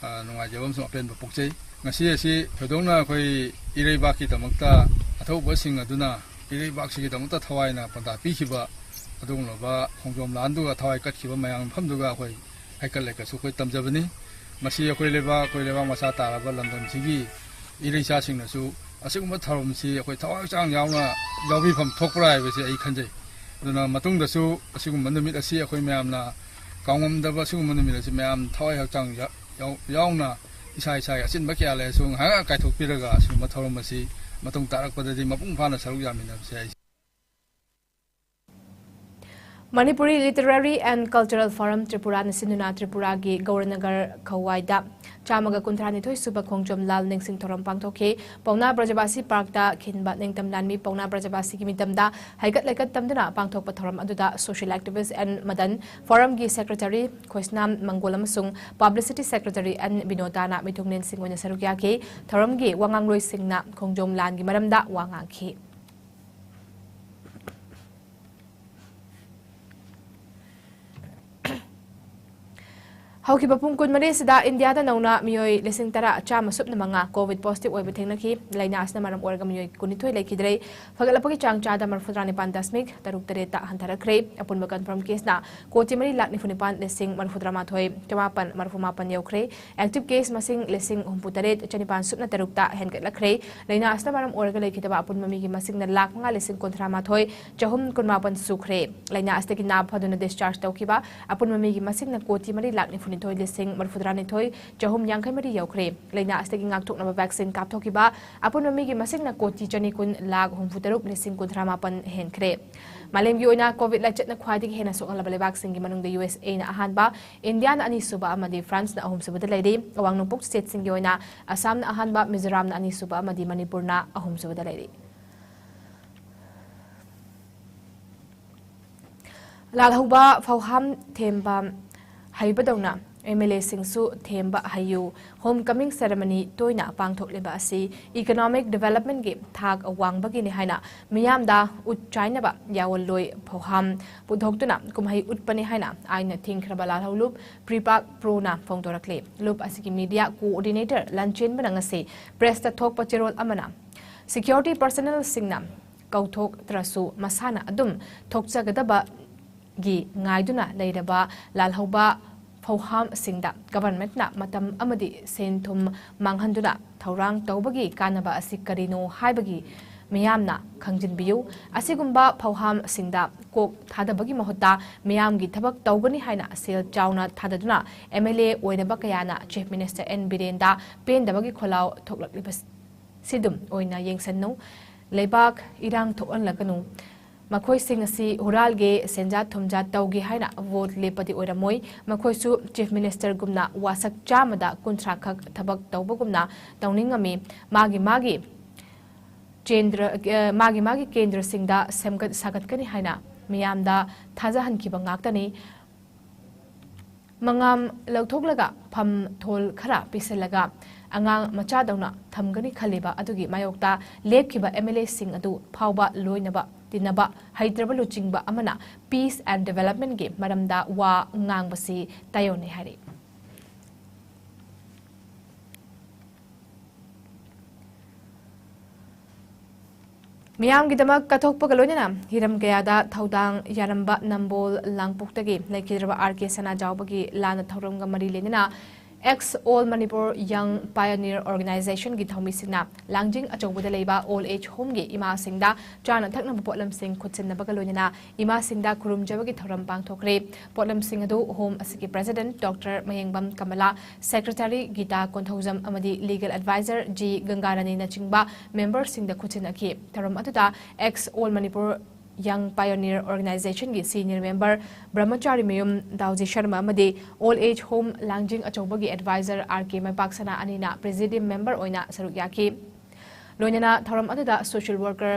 ꯑ, ꯅꯨꯡꯉꯥꯏꯖꯕ ꯑꯃꯁꯨꯡ ꯑꯄꯦꯟꯕ ꯄꯣꯛꯆꯩ꯫ ꯉꯁꯤ ꯑꯁꯤ ꯊꯣꯏꯗꯣꯛꯅ ꯑꯩꯈꯣꯏ ꯏꯔꯩꯕꯥꯛꯀꯤꯗꯃꯛꯇ ꯑꯊꯧꯕꯁꯤꯡ ꯑꯗꯨꯅ ꯏꯔꯩꯕꯥꯛꯁꯤꯒꯤꯗꯃꯛꯇ ꯊꯋꯥꯏꯅ ꯄꯟꯊꯥ ꯄꯤꯈꯤꯕ ꯑꯗꯨꯒꯨꯝꯂꯕ ꯈꯣꯡꯖꯣꯝ ꯂꯥꯟꯗꯨꯒ ꯊꯋꯥꯏ ꯀꯠꯈꯤꯕ ꯃꯌꯥꯝ ꯃꯐꯝꯗꯨꯒ ꯑꯩꯈꯣꯏ ꯍꯩꯀꯠ ꯂꯩꯀꯠꯁꯨ ꯑꯩꯈꯣꯏ ꯇꯝꯖꯕꯅꯤ꯫ ꯃꯁꯤ ꯑꯩꯈꯣꯏ ꯂꯩꯕꯥꯛ, ꯑꯩꯈꯣꯏ ꯂꯩꯕꯥꯛ ꯃꯆꯥ ꯇꯥꯔꯕ ꯂꯝꯗꯝꯁꯤꯒꯤ ꯏꯔꯩꯆꯥꯁꯤꯡꯅꯁꯨ ꯑꯁꯤꯒꯨꯝꯕ ꯊꯧꯔꯝꯁꯤ ꯑꯩꯈꯣꯏ ꯊꯋꯥꯏ ꯍꯛꯆꯥꯡ ꯌꯥꯎꯅ ꯌꯥꯎꯕꯤꯐꯝ ꯊꯣꯛꯄ꯭ꯔꯥ ꯍꯥꯏꯕꯁꯤ ꯑꯩ ꯈꯟꯖꯩ꯫ ꯑꯗꯨꯅ ꯃꯇꯨꯡꯗꯁꯨ ꯑꯁꯤꯒꯨꯝꯕ ꯅꯨꯃꯤꯠ ꯑꯁꯤ ꯑꯩꯈꯣꯏ ꯃꯌꯥꯝꯅ ꯀꯥꯎꯉꯝꯗꯕ ꯑꯁꯤꯒꯨꯝꯕ ꯅꯨꯃꯤꯠ ꯑꯁꯤ ꯃꯌꯥꯝ ꯊꯋꯥꯏ ꯍꯛꯆꯥꯡ ꯌꯥ-, ꯌꯥꯎ-, ꯌꯥꯎꯅ ꯏꯁꯥ ꯏꯁꯥꯒꯤ ꯑꯆꯤꯟꯕ ꯀꯌꯥ ꯂꯩꯔꯁꯨ ꯉꯥꯏꯍꯥꯛ ꯉꯥꯏꯍꯥꯛ ꯀꯥꯏꯊꯣꯛꯄꯤꯔꯒ ꯑꯁꯤꯒꯨꯝꯕ ꯊꯧꯔꯝ ꯑꯁꯤ ꯃꯇꯨꯡ ꯇꯥꯔꯛꯄꯗꯗꯤ ꯃꯄꯨꯡ ꯐꯥꯅ ꯁꯔꯨꯛ ꯌꯥꯃꯤꯟꯅꯕꯁꯦ ꯑꯩ Manipuri Literary and Cultural Forum Tripura ꯅ ꯁꯤꯟꯗꯨꯅ ꯇ꯭ꯔꯤꯄꯨꯔꯥꯒꯤ ꯒꯧꯔꯅꯒꯔ ꯈꯧꯋꯥꯏꯗ ꯆꯥꯝꯃꯒ ꯀꯨꯟꯊ꯭ꯔꯥꯅꯤꯊꯣꯏ ꯁꯨꯕ ꯈꯣꯡꯖꯣꯝ ꯂꯥꯜ ꯅꯤꯡꯁꯤꯡ ꯊꯧꯔꯝ ꯄꯥꯡꯊꯣꯛꯈꯤ꯫ ꯄꯥꯎꯅꯥ ꯕ꯭ꯔꯖꯕꯥꯁꯤ ꯄꯥꯔꯛꯇ ꯈꯤꯟꯕ ꯅꯤꯡꯇꯝ ꯂꯥꯟꯃꯤ ꯄꯥꯎꯅꯥ ꯕ꯭ꯔꯖꯕꯥꯁꯤꯒꯤ ꯃꯤꯇꯝꯗ ꯍꯩꯀꯠ ꯂꯩꯀꯠ ꯇꯝꯗꯨꯅ ꯄꯥꯡꯊꯣꯛꯄ ꯊꯧꯔꯝ ꯑꯗꯨꯗ social activist N ꯃꯗꯟ, ꯐꯣꯔꯝꯒꯤ ꯁꯦꯀ꯭ꯔꯦꯇꯔꯤ ꯈꯣꯏꯁꯅꯥꯝ ꯃꯪꯒꯣꯜ ꯑꯃꯁꯨꯡ ꯄꯕ꯭ꯂꯤꯁꯤꯇꯤ ꯁꯦꯀ꯭ꯔꯦꯇꯔꯤ N ꯕꯤꯅꯣꯗꯥꯅ ꯃꯤꯊꯨꯡꯂꯦꯟꯁꯤꯡ ꯑꯣꯏꯅ ꯁꯔꯨꯛ ꯌꯥꯈꯤ꯫ ꯊꯧꯔꯝꯒꯤ ꯋꯥꯉꯥꯡꯂꯣꯏꯁꯤꯡꯅ ꯈꯣꯡꯖꯣꯝ ꯂꯥꯟꯒꯤ ꯃꯔꯝꯗ ꯋꯥ ꯉꯥꯡꯈꯤ꯫ ꯍꯧꯈꯤꯕ ꯄꯨꯡ ꯀꯨꯟꯃꯔꯤ ꯑꯁꯤꯗ ꯏꯟꯗꯤꯌꯥꯗ ꯅꯧꯅ ꯃꯤꯑꯣꯏ ꯂꯤꯁꯤꯡ ꯇꯔꯥ ꯆꯥꯝꯃ ꯁꯨꯞꯅ ꯃꯉꯥ COVID positive ꯑꯣꯏꯕ ꯊꯦꯡꯅꯈꯤ꯫ ꯂꯥꯏꯅꯥ ꯑꯁꯤꯅ ꯃꯔꯝ ꯑꯣꯏꯔꯒ ꯃꯤꯑꯣꯏ ꯀꯨꯟꯅꯤꯊꯣꯏ ꯂꯩꯈꯤꯗ꯭ꯔꯦ꯫ ꯐꯒꯠꯂꯛꯄꯒꯤ ꯆꯥꯡ ꯆꯥꯗ ꯃꯔꯤꯐꯨꯇꯔꯥ ꯅꯤꯄꯥꯟ ꯗꯁꯃꯤꯛ ꯇꯔꯨꯛ ꯇꯔꯦꯠꯇ ꯍꯟꯊꯔꯛꯈ꯭ꯔꯦ꯫ ꯑꯄꯨꯟꯕ confirm caseꯅ ꯀꯣꯇꯤ ꯃꯔꯤ ꯂꯥꯛ ꯅꯤꯐꯨ ꯅꯤꯄꯥꯟ ꯂꯤꯁꯤꯡ ꯃꯔꯤꯐꯨꯇꯔꯥ ꯃꯥꯊꯣꯏ ꯆꯃꯥꯄꯟ ꯃꯔꯤꯐꯨ ꯃꯥꯄꯟ ꯌꯧꯈ꯭ꯔꯦ꯫ Active case ꯃꯁꯤꯡ ꯂꯤꯁꯤꯡ ꯍꯨꯝꯐꯨ ꯇꯔꯦꯠ ꯆꯅꯤꯄꯥꯟ ꯁꯨꯞꯅ ꯇꯔꯨꯛꯇ ꯍꯦꯟꯒꯠꯂꯛꯈ꯭ꯔꯦ꯫ ꯂꯥꯏꯅꯥ ꯑꯁꯤꯅ ꯃꯔꯝ ꯑꯣꯏꯔꯒ ꯂꯩꯈꯤꯗꯕ ꯑꯄꯨꯟꯕ ꯃꯤꯒꯤ ꯃꯁꯤꯡꯅ ꯂꯥꯛ ꯃꯉꯥ ꯂꯤꯁꯤꯡ ꯀꯨꯟꯊ꯭ꯔꯥ ꯃꯥꯊꯣꯏ ꯆꯍꯨꯝ ꯀꯨꯟꯃꯥꯄꯟ ꯁꯨꯈ꯭ꯔꯦ꯫ ꯂꯥꯏꯅꯥ ꯑꯁꯤꯗꯒꯤ ꯅꯥꯕ ꯐꯗꯨꯅ discharge ꯇꯧꯈꯤꯕ ꯑꯄꯨꯟꯕ ꯃꯤꯒꯤ ꯃꯁꯤꯡꯅ ꯀꯣꯇꯤ ꯃꯔꯤ ꯂꯥꯛ ꯅꯤꯐꯨꯅꯤꯊꯣꯏ ꯂꯤꯁꯤꯡ ꯃꯔꯤꯐꯨꯇꯔꯥꯅꯤꯊꯣꯏ ꯆꯍꯨꯝ ꯌꯥꯡꯈꯩ ꯃꯔꯤ ꯌꯧꯈ꯭ꯔꯦ꯫ ꯂꯥꯏꯅꯥ ꯑꯁꯤꯗꯒꯤ ꯉꯥꯛꯊꯣꯛꯅꯕ vaccine ꯀꯥꯞꯊꯣꯛꯈꯤꯕ ꯑꯄꯨꯟꯕ ꯃꯤꯒꯤ ꯃꯁꯤꯡꯅ ꯀꯣꯇꯤ ꯆꯅꯤ ꯀꯨꯟ ꯂꯥꯛ ꯍꯨꯝꯐꯨ ꯇꯔꯨꯛ ꯂꯤꯁꯤꯡ ꯀꯨꯟꯊ꯭ꯔꯥ ꯃꯥꯄꯟ ꯍꯦꯟꯈ꯭ꯔꯦ꯫ ꯃꯥꯂꯦꯝꯒꯤ ꯑꯣꯏꯅ COVID ꯂꯥꯏꯆꯠꯅ ꯈ꯭ꯋꯥꯏꯗꯒꯤ ꯍꯦꯟꯅ ꯁꯣꯛꯍꯜꯂꯕ ꯂꯩꯕꯥꯛꯁꯤꯡꯒꯤ ꯃꯅꯨꯡꯗ USAꯅ ꯑꯍꯥꯟꯕ, ꯏꯟꯗꯤꯌꯥꯅ ꯑꯅꯤꯁꯨꯕ ꯑꯃꯗꯤ ꯐ꯭ꯔꯥꯟꯁꯅ ꯑꯍꯨꯝꯁꯨꯕꯗ ꯂꯩꯔꯤ꯫ ꯑꯋꯥꯡ ꯅꯣꯡꯄꯣꯛ stateꯁꯤꯡꯒꯤ ꯑꯣꯏꯅ ꯑꯁꯥꯝꯅ ꯑꯍꯥꯟꯕ, ꯃꯤꯖꯣꯔꯥꯝꯅ ꯑꯅꯤꯁꯨꯕ ꯑꯃꯗꯤ ꯃꯅꯤꯄꯨꯔꯅ ꯑꯍꯨꯝꯁꯨꯕꯗ ꯂꯩꯔꯤ꯫ ꯂꯥꯜꯍꯧꯕ ꯐꯧꯍꯥꯝ ꯊꯦꯝꯕ ꯍꯩꯕꯗꯧꯅ MLAꯁꯤꯡꯁꯨ ꯊꯦꯝꯕ ꯍꯩꯌꯨ꯫ Homecoming ceremony ꯇꯣꯏꯅ ꯄꯥꯡꯊꯣꯛꯂꯤꯕ ꯑꯁꯤ economic developmentꯀꯤ ꯊꯥꯛ ꯋꯥꯡꯕꯒꯤꯅꯤ ꯍꯥꯏꯅ ꯃꯤꯌꯥꯝꯗ ꯎꯠ ꯆꯥꯏꯅꯕ ꯌꯥꯑꯣꯟꯂꯣꯏ ꯐꯧꯍꯥꯝ ꯄꯨꯊꯣꯛꯇꯨꯅ ꯀꯨꯝꯍꯩ ꯎꯠꯄꯅꯤ ꯍꯥꯏꯅ ꯑꯥꯏꯟꯅ ꯊꯤꯡꯈ꯭ꯔꯕ ꯂꯥꯜꯍꯧꯂꯨꯞ ꯄ꯭ꯔꯤꯄꯥꯛ ꯄ꯭ꯔꯣꯅ ꯐꯣꯡꯗꯣꯔꯛꯂꯤ꯫ ꯂꯨꯞ ꯑꯁꯤꯒꯤ media coordinator ꯂꯟꯆꯦꯟꯕꯅ ꯉꯁꯤ pressꯇ ꯊꯣꯛꯄ ꯆꯦꯔꯣꯜ ꯑꯃꯅ security personnelꯁꯤꯡꯅ ꯀꯧꯊꯣꯛꯇ꯭ꯔꯁꯨ ꯃꯁꯥꯅ ꯑꯗꯨꯝ ꯊꯣꯛꯆꯒꯗꯕꯒꯤ ꯉꯥꯏꯗꯨꯅ ꯂꯩꯔꯕ ꯂꯥꯜꯍꯧꯕ ꯐꯧꯍꯥꯝꯁꯤꯡꯗ governmentꯅ ꯃꯇꯝ ꯑꯃꯗꯤ ꯁꯦꯟ ꯊꯨꯝ ꯃꯥꯡꯍꯟꯗꯨꯅ ꯊꯧꯔꯥꯡ ꯇꯧꯕꯒꯤ ꯀꯥꯟꯅꯕ ꯑꯁꯤ ꯀꯔꯤꯅꯣ ꯍꯥꯏꯕꯒꯤ ꯃꯤꯌꯥꯝꯅ ꯈꯪꯖꯤꯟꯕꯤꯌꯨ꯫ ꯑꯁꯤꯒꯨꯝꯕ ꯐꯧꯍꯥꯝꯁꯤꯡꯗ ꯀꯣꯛ ꯊꯥꯗꯕꯒꯤ ꯃꯍꯨꯠꯇ ꯃꯤꯌꯥꯝꯒꯤ ꯊꯕꯛ ꯇꯧꯒꯅꯤ ꯍꯥꯏꯅ ꯁꯦꯜ ꯆꯥꯎꯅ ꯊꯥꯗꯗꯨꯅ MLA ꯑꯣꯏꯔꯕ ꯀꯌꯥꯅ Chief Minister N ꯕꯤꯔꯦꯟꯗ ꯄꯦꯟꯗꯕꯒꯤ ꯈꯣꯜꯂꯥꯎ ꯊꯣꯛꯂꯛꯂꯤꯕꯁꯤꯗꯨꯝ ꯑꯣꯏꯅ ꯌꯦꯡꯁꯟꯅꯨ꯫ ꯂꯩꯕꯥꯛ ꯏꯔꯥꯡ ꯊꯣꯛꯍꯜꯂꯒꯅꯨ꯫ ꯃꯈꯣꯏꯁꯤꯡ ꯑꯁꯤ ꯍꯨꯔꯥꯜꯒꯦ, ꯁꯦꯟꯖꯥ ꯊꯨꯝꯖꯥ ꯇꯧꯒꯦ ꯍꯥꯏꯅ ꯚꯣꯠ ꯂꯦꯞꯄꯗꯤ ꯑꯣꯏꯔꯝꯃꯣꯏ꯫ ꯃꯈꯣꯏꯁꯨ ꯆꯤꯐ ꯃꯤꯅꯤꯁꯇꯔꯒꯨꯝꯅ ꯋꯥꯁꯛ ꯆꯥꯝꯃꯗ ꯀꯨꯟꯊ꯭ꯔꯥ ꯈꯛ ꯊꯕꯛ ꯇꯧꯕꯒꯨꯝꯅ ꯇꯧꯅꯤꯡꯉꯝꯃꯤ꯫ ꯃꯥꯒꯤ ꯃꯥꯒꯤ ꯆꯦꯟꯗ꯭ꯔ-, ꯑ, ꯃꯥꯒꯤ ꯃꯥꯒꯤ ꯀꯦꯟꯗ꯭ꯔꯁꯤꯡꯗ ꯁꯦꯝꯒꯠ ꯁꯥꯒꯠꯀꯅꯤ ꯍꯥꯏꯅ ꯃꯤꯌꯥꯝꯗ ꯊꯥꯖꯍꯟꯈꯤꯕ ꯉꯥꯛꯇꯅꯤ꯫ ꯃꯉꯥꯝ ꯂꯧꯊꯣꯛꯂꯒ ꯐꯝ ꯊꯣꯜ ꯈꯔ ꯄꯤꯁꯤꯜꯂꯒ ꯑꯉꯥꯡ ꯃꯆꯥꯗꯧꯅ ꯊꯝꯒꯅꯤ ꯈꯜꯂꯤꯕ ꯑꯗꯨꯒꯤ ꯃꯥꯌꯣꯛꯇ ꯂꯦꯞꯈꯤꯕ ꯑꯦꯝ ꯑꯦꯜ ꯑꯦꯁꯤꯡ ꯑꯗꯨ ꯐꯥꯎꯕ ꯂꯣꯏꯅꯕ ꯇꯤꯟꯅꯕ ꯍꯩꯇ꯭ꯔꯕ ꯂꯨꯆꯤꯡꯕ ꯑꯃꯅ peace and developmentꯀꯤ ꯃꯔꯝꯗ ꯋꯥ ꯉꯥꯡꯕꯁꯤ ꯇꯥꯏꯌꯣꯟꯅꯩ ꯍꯥꯏꯔꯤ꯫ ꯃꯤꯌꯥꯝꯒꯤꯗꯃꯛ ꯀꯠꯊꯣꯛꯄꯒ ꯂꯣꯏꯅꯅ ꯍꯤꯔꯝ ꯀꯌꯥꯗ ꯊꯧꯗꯥꯡ ꯌꯥꯔꯝꯕ ꯅꯝꯕꯣꯜ ꯂꯥꯡꯄꯣꯛꯇꯒꯤ ꯂꯩꯈꯤꯗ꯭ꯔꯕ ꯑꯥꯔ ꯀꯦ ꯁꯅꯥꯖꯥꯎꯕꯒꯤ ꯂꯥꯟꯅ ꯊꯧꯔꯝꯒ ꯃꯔꯤ ꯂꯩꯅꯅ Ex All Manipur Young Pioneer Organizationꯒꯤ ꯊꯧꯃꯤꯁꯤꯡꯅ ꯂꯥꯡꯖꯤꯡ ꯑꯆꯧꯕꯗ ꯂꯩꯕ old age homeꯒꯤ ꯏꯃꯥꯁꯤꯡꯗ ꯆꯥꯅ ꯊꯛꯅꯕ ꯄꯣꯠꯂꯝꯁꯤꯡ ꯈꯨꯠꯁꯤꯟꯅꯕꯒ ꯂꯣꯏꯅꯅ ꯏꯃꯥꯁꯤꯡꯗ ꯈꯨꯔꯨꯝꯖꯕꯒꯤ ꯊꯧꯔꯝ ꯄꯥꯡꯊꯣꯛꯈ꯭ꯔꯦ꯫ ꯄꯣꯠꯂꯝꯁꯤꯡ ꯑꯗꯨ home ꯑꯁꯤꯒꯤ president Doctor Mayengbam Kamala, secretary Gita Konthoujam ꯑꯃꯗꯤ legal advisor ꯖꯤ ꯒꯪꯒꯥꯔꯥꯅꯤꯅꯆꯤꯡꯕ memberꯁꯤꯡꯗ ꯈꯨꯠꯁꯤꯟꯅꯈꯤ꯫ ꯊꯧꯔꯝ ꯑꯗꯨꯗ Ex All Manipur Young Pioneer Organizationꯒꯤ senior member ꯕ꯭ꯔꯍꯃꯆꯥꯔꯤ ꯃꯌꯨꯝ ꯗꯥꯎꯖꯤ ꯁꯔꯃ ꯑꯃꯗꯤ old age home ꯂꯥꯡꯖꯤꯡ ꯑꯆꯧꯕꯒꯤ advisor ꯑꯥꯔ ꯀꯦ ꯃꯩꯄꯥꯛꯁꯅꯥ ꯑꯅꯤꯅ presiding member ꯑꯣꯏꯅ ꯁꯔꯨꯛ ꯌꯥꯈꯤ꯫ ꯂꯣꯏꯅꯅ ꯊꯧꯔꯝ ꯑꯗꯨꯗ social worker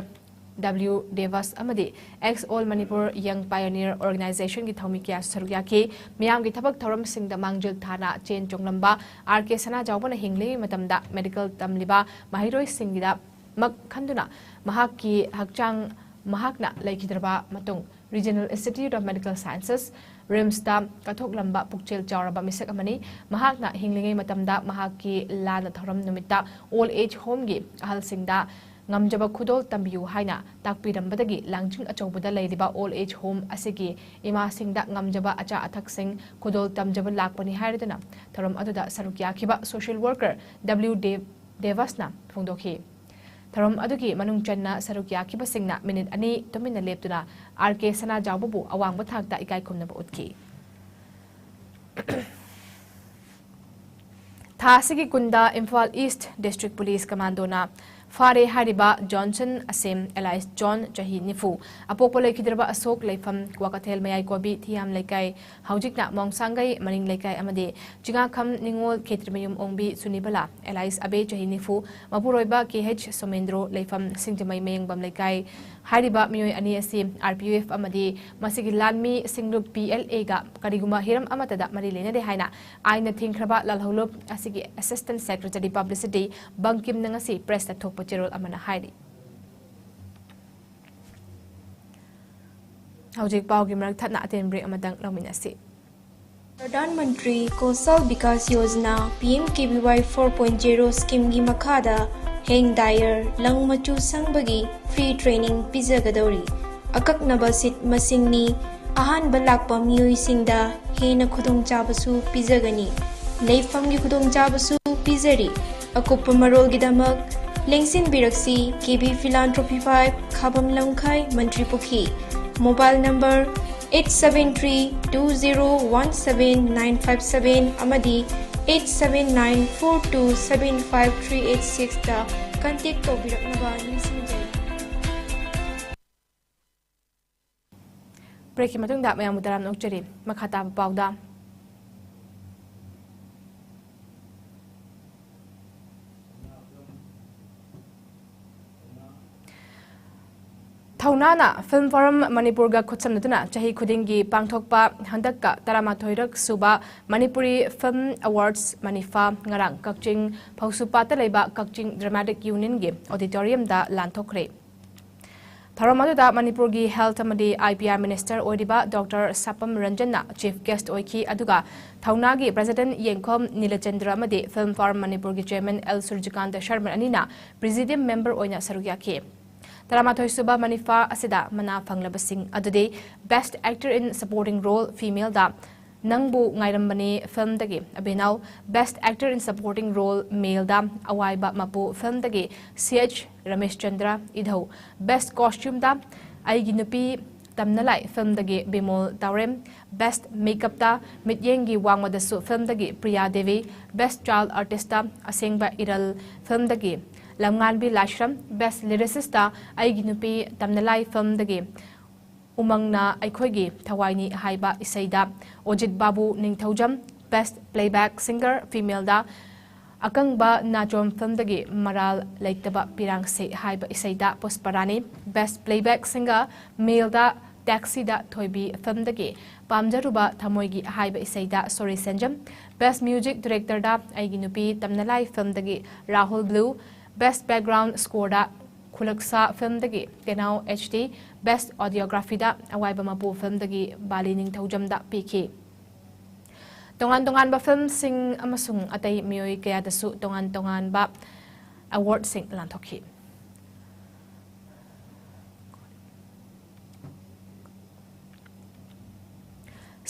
ꯗꯕ꯭ꯂꯤꯎ ꯗꯦꯕꯁ ꯑꯃꯗꯤ Ex All Manipur Young Pioneer Organizationꯒꯤ ꯊꯧꯃꯤ ꯀꯌꯥꯁꯨ ꯁꯔꯨꯛ ꯌꯥꯈꯤ꯫ ꯃꯤꯌꯥꯝꯒꯤ ꯊꯕꯛ ꯊꯧꯔꯝꯁꯤꯡꯗ ꯃꯥꯡꯖꯤꯜ ꯊꯥꯅ ꯆꯦꯟ ꯆꯣꯡꯂꯝꯕ ꯑꯥꯔ ꯀꯦ ꯁꯅꯥꯖꯥꯎꯕꯅ ꯍꯤꯡꯂꯤꯉꯩ ꯃꯇꯝꯗ medical ꯇꯝꯂꯤꯕ ꯃꯍꯩꯔꯣꯏꯁꯤꯡꯒꯤꯗꯃꯛ ꯈꯟꯗꯨꯅ ꯃꯍꯥꯛꯀꯤ ꯍꯛꯆꯥꯡ, ꯃꯍꯥꯛꯅ ꯂꯩꯈꯤꯗ꯭ꯔꯕ ꯃꯇꯨꯡ Regional Institute of Medical Sciences, ꯔꯤꯝꯁꯇ ꯀꯠꯊꯣꯛꯂꯝꯕ ꯄꯨꯛꯆꯦꯜ ꯆꯥꯎꯔꯕ ꯃꯤꯁꯛ ꯑꯃꯅꯤ꯫ ꯃꯍꯥꯛꯅ ꯍꯤꯡꯂꯤꯉꯩ ꯃꯇꯝꯗ ꯃꯍꯥꯛꯀꯤ ꯂꯥꯟꯅ ꯊꯧꯔꯝ ꯅꯨꯃꯤꯠꯇ old age homeꯒꯤ ꯑꯍꯜꯁꯤꯡꯗ ꯉꯝꯖꯕ ꯈꯨꯗꯣꯜ ꯇꯝꯕꯤꯌꯨ ꯍꯥꯏꯅ ꯇꯥꯛꯄꯤꯔꯝꯕꯗꯒꯤ ꯂꯥꯡꯖꯤꯡ ꯑꯆꯧꯕꯗ ꯂꯩꯔꯤꯕ old age home ꯑꯁꯤꯒꯤ ꯏꯃꯥꯁꯤꯡꯗ ꯉꯝꯖꯕ ꯑꯆꯥ ꯑꯊꯛꯁꯤꯡ ꯈꯨꯗꯣꯜ ꯇꯝꯖꯕ ꯂꯥꯛꯄꯅꯤ ꯍꯥꯏꯔꯗꯨꯅ ꯊꯧꯔꯝ ꯑꯗꯨꯗ ꯁꯔꯨꯛ ꯌꯥꯈꯤꯕ social worker ꯗꯕ꯭ꯂꯤꯎ ꯗꯦ-, ꯗꯦꯕꯁꯅ ꯐꯣꯡꯗꯣꯛꯈꯤ꯫ ꯊꯧꯔꯝ ꯑꯗꯨꯒꯤ ꯃꯅꯨꯡ ꯆꯟꯅ ꯁꯔꯨꯛ ꯌꯥꯈꯤꯕꯁꯤꯡꯅ ꯃꯤꯅꯤꯠ ꯑꯅꯤ ꯇꯨꯃꯤꯟꯅ ꯂꯦꯞꯇꯨꯅ ꯑꯥꯔ ꯀꯦ ꯁꯅꯥꯖꯥꯎꯕꯕꯨ ꯑꯋꯥꯡꯕ ꯊꯥꯛꯇ ꯏꯀꯥꯏ ꯈꯨꯝꯅꯕ ꯎꯠꯈꯤ꯫ ꯊꯥ ꯑꯁꯤꯒꯤ ꯀꯨꯟꯗ ꯏꯝꯐꯥꯜ East District Police Commandoꯅ ꯐꯥꯔꯦ ꯍꯥꯏꯔꯤꯕ ꯖꯣꯟꯁꯟ ꯑꯁꯦꯝ ꯑꯦꯂꯥꯏꯁ ꯖꯣꯟ, ꯆꯍꯤ ꯅꯤꯐꯨ, ꯑꯄꯣꯛꯄ ꯂꯩꯈꯤꯗ꯭ꯔꯕ ꯑꯁꯣꯛ, ꯂꯩꯐꯝ ꯀ꯭ꯋꯥꯀꯩꯊꯦꯜ ꯃꯌꯥꯏ ꯀꯣꯕꯤ ꯊꯤꯌꯥꯝ ꯂꯩꯀꯥꯏ, ꯍꯧꯖꯤꯛꯅ ꯃꯣꯡꯁꯥꯡꯒꯩ ꯃꯅꯤꯡ ꯂꯩꯀꯥꯏ ꯑꯃꯗꯤ ꯆꯤꯉꯥꯈꯝ ꯅꯤꯉꯣꯜ ꯈꯦꯇ꯭ꯔꯤꯃꯌꯨꯝ ꯑꯣꯡꯕꯤ ꯁꯨꯅꯤꯕꯂꯥ ꯑꯦꯂꯥꯏꯁ ꯑꯕꯦ, ꯆꯍꯤ ꯅꯤꯐꯨ, ꯃꯄꯨꯔꯣꯏꯕ ꯀꯦ ꯑꯩꯆ ꯁꯣꯃꯦꯟꯗ꯭ꯔꯣ, ꯂꯩꯐꯝ ꯁꯤꯡꯖꯃꯩ ꯃꯌꯦꯡꯕꯝ ꯂꯩꯀꯥꯏ꯫ ꯍꯥꯏꯔꯤꯕ ꯃꯤꯑꯣꯏ ꯑꯅꯤ ꯑꯁꯤ ꯑꯥꯔ ꯄꯤ ꯌꯨ ꯑꯦꯐ ꯑꯃꯗꯤ ꯃꯁꯤꯒꯤ ꯂꯥꯟꯃꯤ ꯁꯤꯡꯂꯨꯞ ꯄꯤ ꯑꯦꯜ ꯑꯦꯒ ꯀꯔꯤꯒꯨꯝꯕ ꯍꯤꯔꯝ ꯑꯃꯠꯇꯗ ꯃꯔꯤ ꯂꯩꯅꯗꯦ ꯍꯥꯏꯅ ꯑꯥꯏꯟꯅ ꯊꯤꯡꯈ꯭ꯔꯕ ꯂꯥꯜꯍꯧꯂꯨꯞ ꯑꯁꯤꯒꯤ ꯑꯦꯁꯤꯁꯇꯦꯟꯠ ꯁꯦꯀ꯭ꯔꯦꯇꯔꯤ ꯄꯕ꯭ꯂꯤꯁꯤꯇꯤ ꯕꯪꯀꯤꯝꯅ ꯉꯁꯤ ꯄ꯭ꯔꯦꯁꯇ ꯊꯣꯛꯄ ꯆꯦꯔꯣꯜ ꯑꯃꯅ ꯍꯥꯏꯔꯤ꯫ ꯍꯧꯖꯤꯛ ꯄꯥꯎꯒꯤ ꯃꯔꯛ ꯊꯠꯅ ꯑꯇꯦꯟ ꯕ꯭ꯔꯦꯛ ꯑꯃꯇꯪ ꯂꯧꯃꯤꯟꯅꯁꯤ꯫ Pradhan Mantri Kaushal Vikas Yojana, P M K V Y four point zero scheme ꯒꯤ ꯃꯈꯥꯗ ꯍꯦꯡ ꯗꯥꯏꯌꯔ, ꯂꯪ ꯃꯆꯨ ꯁꯪꯕꯒꯤ free training ꯄꯤꯖꯒꯗꯧꯔꯤ꯫ ꯑꯀꯛꯅꯕ seat ꯃꯁꯤꯡꯅꯤ꯫ ꯑꯍꯥꯟꯕ ꯂꯥꯛꯄ ꯃꯤꯑꯣꯏꯁꯤꯡꯗ ꯍꯦꯟꯅ ꯈꯨꯗꯣꯡꯆꯥꯕꯁꯨ ꯄꯤꯖꯒꯅꯤ꯫ ꯂꯩꯐꯝꯒꯤ ꯈꯨꯗꯣꯡꯆꯥꯕꯁꯨ ꯄꯤꯖꯔꯤ꯫ ꯑꯀꯨꯞꯄ ꯃꯔꯣꯜꯒꯤꯗꯃꯛ ꯂꯦꯡꯁꯤꯟꯕꯤꯔꯛꯁꯤ, K B Philanthropy five, ꯈꯥꯕꯝ ꯂꯝꯈꯥꯏ, ꯃꯟꯇ꯭ꯔꯤ ꯄꯨꯈ꯭ꯔꯤ꯫ Mobile number eight seven three two zero one seven nine five seven ꯑꯃꯗꯤ eight seven nine four two seven five three eight six ꯇ contact ꯇꯧꯕꯤꯔꯛꯅꯕ ꯅꯤꯡꯁꯤꯡꯖꯔꯤ꯫ ꯕ꯭ꯔꯦꯛꯀꯤ ꯃꯇꯨꯡꯗ ꯃꯌꯥꯝꯕꯨ ꯇꯔꯥꯝꯅ ꯑꯣꯛꯆꯔꯤ꯫ ꯃꯈꯥ ꯇꯥꯕ ꯄꯥꯎꯗ꯫ ꯊꯧꯅꯥꯅ Film Forum ꯃꯅꯤꯄꯨꯔꯒ ꯈꯨꯠꯁꯝꯅꯗꯨꯅ ꯆꯍꯤ ꯈꯨꯗꯤꯡꯒꯤ ꯄꯥꯡꯊꯣꯛꯄ ꯍꯟꯗꯛꯀ ꯇꯔꯥꯃꯥꯊꯣꯏꯔꯛ ꯁꯨꯕ ꯃꯅꯤꯄꯨꯔꯤ Film Awards, ꯃꯅꯤꯐꯥ, ꯉꯔꯥꯡ ꯀꯛꯆꯤꯡ ꯐꯧꯁꯨꯄꯥꯠꯇ ꯂꯩꯕ ꯀꯛꯆꯤꯡ Dramatic Union ꯒꯤ auditorium ꯗ ꯂꯥꯟꯊꯣꯛꯈ꯭ꯔꯦ꯫ ꯊꯧꯔꯝ ꯑꯗꯨꯗ ꯃꯅꯤꯄꯨꯔꯒꯤ Health ꯑꯃꯗꯤ I P R Minister ꯑꯣꯏꯔꯤꯕ ꯗꯣꯛꯇꯔ ꯁꯥꯄꯝ ꯔꯟꯖꯟꯅ chief guest ꯑꯣꯏꯈꯤ, ꯑꯗꯨꯒ ꯊꯧꯅꯥꯒꯤ President ꯌꯦꯡꯈꯣꯝ ꯅꯤꯂꯆꯟꯗ꯭ꯔ ꯑꯃꯗꯤ Film Forum ꯃꯅꯤꯄꯨꯔꯒꯤ Chairman ꯑꯦꯜ ꯁꯨꯔꯖꯤꯀꯥꯟꯇ ꯁꯔꯃꯟ ꯑꯅꯤꯅ Presidium Member ꯑꯣꯏꯅ ꯁꯔꯨꯛ ꯌꯥꯈꯤ꯫ ꯇꯔꯥꯃꯥꯊꯣꯏ ꯁꯨꯕ ꯃꯅꯤꯐꯥ ꯑꯁꯤꯗ ꯃꯅꯥ ꯐꯪꯂꯕꯁꯤꯡ ꯑꯗꯨꯗꯤ Best Actor in Supporting Role Female ꯗ ꯅꯪꯕꯨ ꯉꯥꯏꯔꯝꯕꯅꯦ film ꯗꯒꯤ ꯑꯚꯤꯅꯧ, Best Actor in Supporting Role Male ꯗ ꯑꯋꯥꯏꯕ ꯃꯄꯨ film ꯗꯒꯤ ꯁꯤ ꯑꯩꯆ ꯔꯃꯦꯁꯆꯟꯗ꯭ꯔ ꯏꯙꯧ, Best Costume ꯗ ꯑꯩꯒꯤ ꯅꯨꯄꯤ ꯇꯝꯅꯂꯥꯏ film ꯗꯒꯤ ꯕꯤꯃꯣꯜ ꯇꯥꯎꯔꯦꯝ, Best Makeup ꯇ ꯃꯤꯠꯌꯦꯡꯒꯤ ꯋꯥꯡꯃꯗꯁꯨ film ꯗꯒꯤ Priya Devi, Best Child Artist ꯇ ꯑꯁꯦꯡꯕ ꯏꯔꯜ film ꯗꯒꯤ ꯂꯝꯉꯥꯟꯕꯤ ꯂꯥꯏꯁ꯭ꯔꯝ, Best Lyricist ꯇ ꯑꯩꯒꯤ ꯅꯨꯄꯤ ꯇꯝꯅꯂꯥꯏ film ꯗꯒꯤ ꯎꯃꯪꯅ ꯑꯩꯈꯣꯏꯒꯤ ꯊꯋꯥꯏꯅꯤ ꯍꯥꯏꯕ ꯏꯁꯩꯗ ꯑꯣꯖꯤꯠ ꯕꯥꯕꯨ ꯅꯤꯡꯊꯧꯖꯝ, Best Playback Singer Female ꯗ ꯑꯀꯪꯕ ꯅꯥꯆꯣꯝ film ꯗꯒꯤ ꯃꯔꯥꯜ ꯂꯩꯇꯕ ꯄꯤꯔꯥꯡꯁꯦ ꯍꯥꯏꯕ ꯏꯁꯩꯗ ꯄꯨꯁꯄꯔꯥꯅꯤ, Best Playback Singer Male ꯗ Taxi ꯗ ꯊꯣꯏꯕꯤ film ꯗꯒꯤ ꯄꯥꯝꯖꯔꯨꯕ ꯊꯃꯣꯏꯒꯤ ꯍꯥꯏꯕ ꯏꯁꯩꯗ ꯁꯣꯔꯤ ꯁꯦꯟꯖꯝ, Best Music Director ꯗ ꯑꯩꯒꯤ ꯅꯨꯄꯤ ꯇꯝꯅꯂꯥꯏ film ꯗꯒꯤ Rahul blue, Best Background Score ꯗ ꯈꯨꯂꯛꯁꯥ film ꯗꯒꯤ ꯇꯦꯅꯥꯎ ꯑꯦꯆ ꯗꯤ, Best Audiography ꯗ ꯑꯋꯥꯏꯕ ꯃꯄꯨ film ꯗꯒꯤ ꯕꯥꯂꯤ ꯅꯤꯡꯊꯧꯖꯝꯗ ꯄꯤꯈꯤ꯫ ꯇꯣꯉꯥꯟ ꯇꯣꯉꯥꯟꯕ film ꯁꯤꯡ ꯑꯃꯁꯨꯡ ꯑꯇꯩ ꯃꯤꯑꯣꯏ ꯀꯌꯥꯗꯁꯨ ꯇꯣꯉꯥꯟ ꯇꯣꯉꯥꯟꯕ award ꯁꯤꯡ ꯂꯥꯟꯊꯣꯛꯈꯤ꯫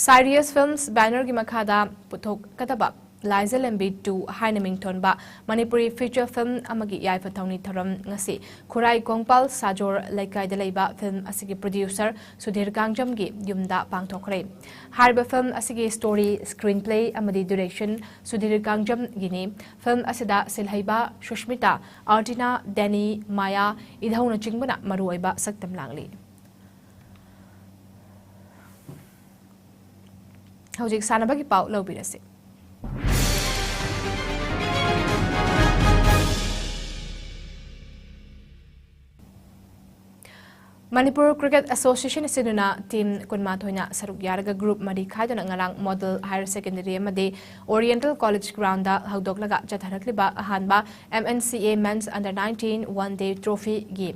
Sirius Films banner ꯒꯤ ꯃꯈꯥꯗ ꯄꯨꯊꯣꯛꯀꯗꯕ ꯂꯥꯏꯖ ꯂꯝꯕꯤ two ꯍꯥꯏꯅ ꯃꯤꯡꯊꯣꯟꯕ ꯃꯅꯤꯄꯨꯔꯤ feature film ꯑꯃꯒꯤ ꯌꯥꯏꯐ ꯊꯧꯅꯤ ꯊꯧꯔꯝ ꯉꯁꯤ ꯈꯨꯔꯥꯏ ꯀꯣꯡꯄꯥꯜ ꯁꯥꯖꯣꯔ ꯂꯩꯀꯥꯏꯗ ꯂꯩꯕ film ꯑꯁꯤꯒꯤ producer ꯁꯨꯙꯤꯔ ꯀꯥꯡꯖꯝꯒꯤ ꯌꯨꯝꯗ ꯄꯥꯡꯊꯣꯛꯈ꯭ꯔꯦ꯫ ꯍꯥꯏꯔꯤꯕ film ꯑꯁꯤꯒꯤ story, screenplay ꯑꯃꯗꯤ direction ꯁꯨꯙꯤꯔ ꯀꯥꯡꯖꯝꯒꯤꯅꯤ꯫ Film ꯑꯁꯤꯗ ꯁꯤꯜꯍꯩꯕ ꯁꯨꯁꯃꯤꯇꯥ, ꯑꯥꯔꯇꯤꯅꯥ, ꯗꯦꯅꯤ, ꯃꯥꯌꯥ, ꯏꯙꯧꯅꯆꯤꯡꯕꯅ ꯃꯔꯨꯑꯣꯏꯕ ꯁꯛꯇꯝ ꯂꯥꯡꯂꯤ꯫ ꯍꯧꯖꯤꯛ ꯁꯥꯟꯅꯕꯒꯤ ꯄꯥꯎ ꯂꯧꯕꯤꯔꯁꯤ꯫ ꯃꯅꯤꯄꯨꯔ Cricket Association ꯑꯁꯤꯅ team ꯀꯨꯟꯃꯥꯊꯣꯏꯅ ꯁꯔꯨꯛ ꯌꯥꯔꯒ group ꯃꯔꯤ ꯈꯥꯏꯗꯨꯅ ꯉꯔꯥꯡ Model Higher Secondary ꯑꯃꯗꯤ Oriental College ground ꯗ ꯍꯧꯗꯣꯛꯂꯒ ꯆꯠꯊꯔꯛꯂꯤꯕ ꯑꯍꯥꯟꯕ M N C A Men's Under nineteen One Day Trophy ꯒꯤ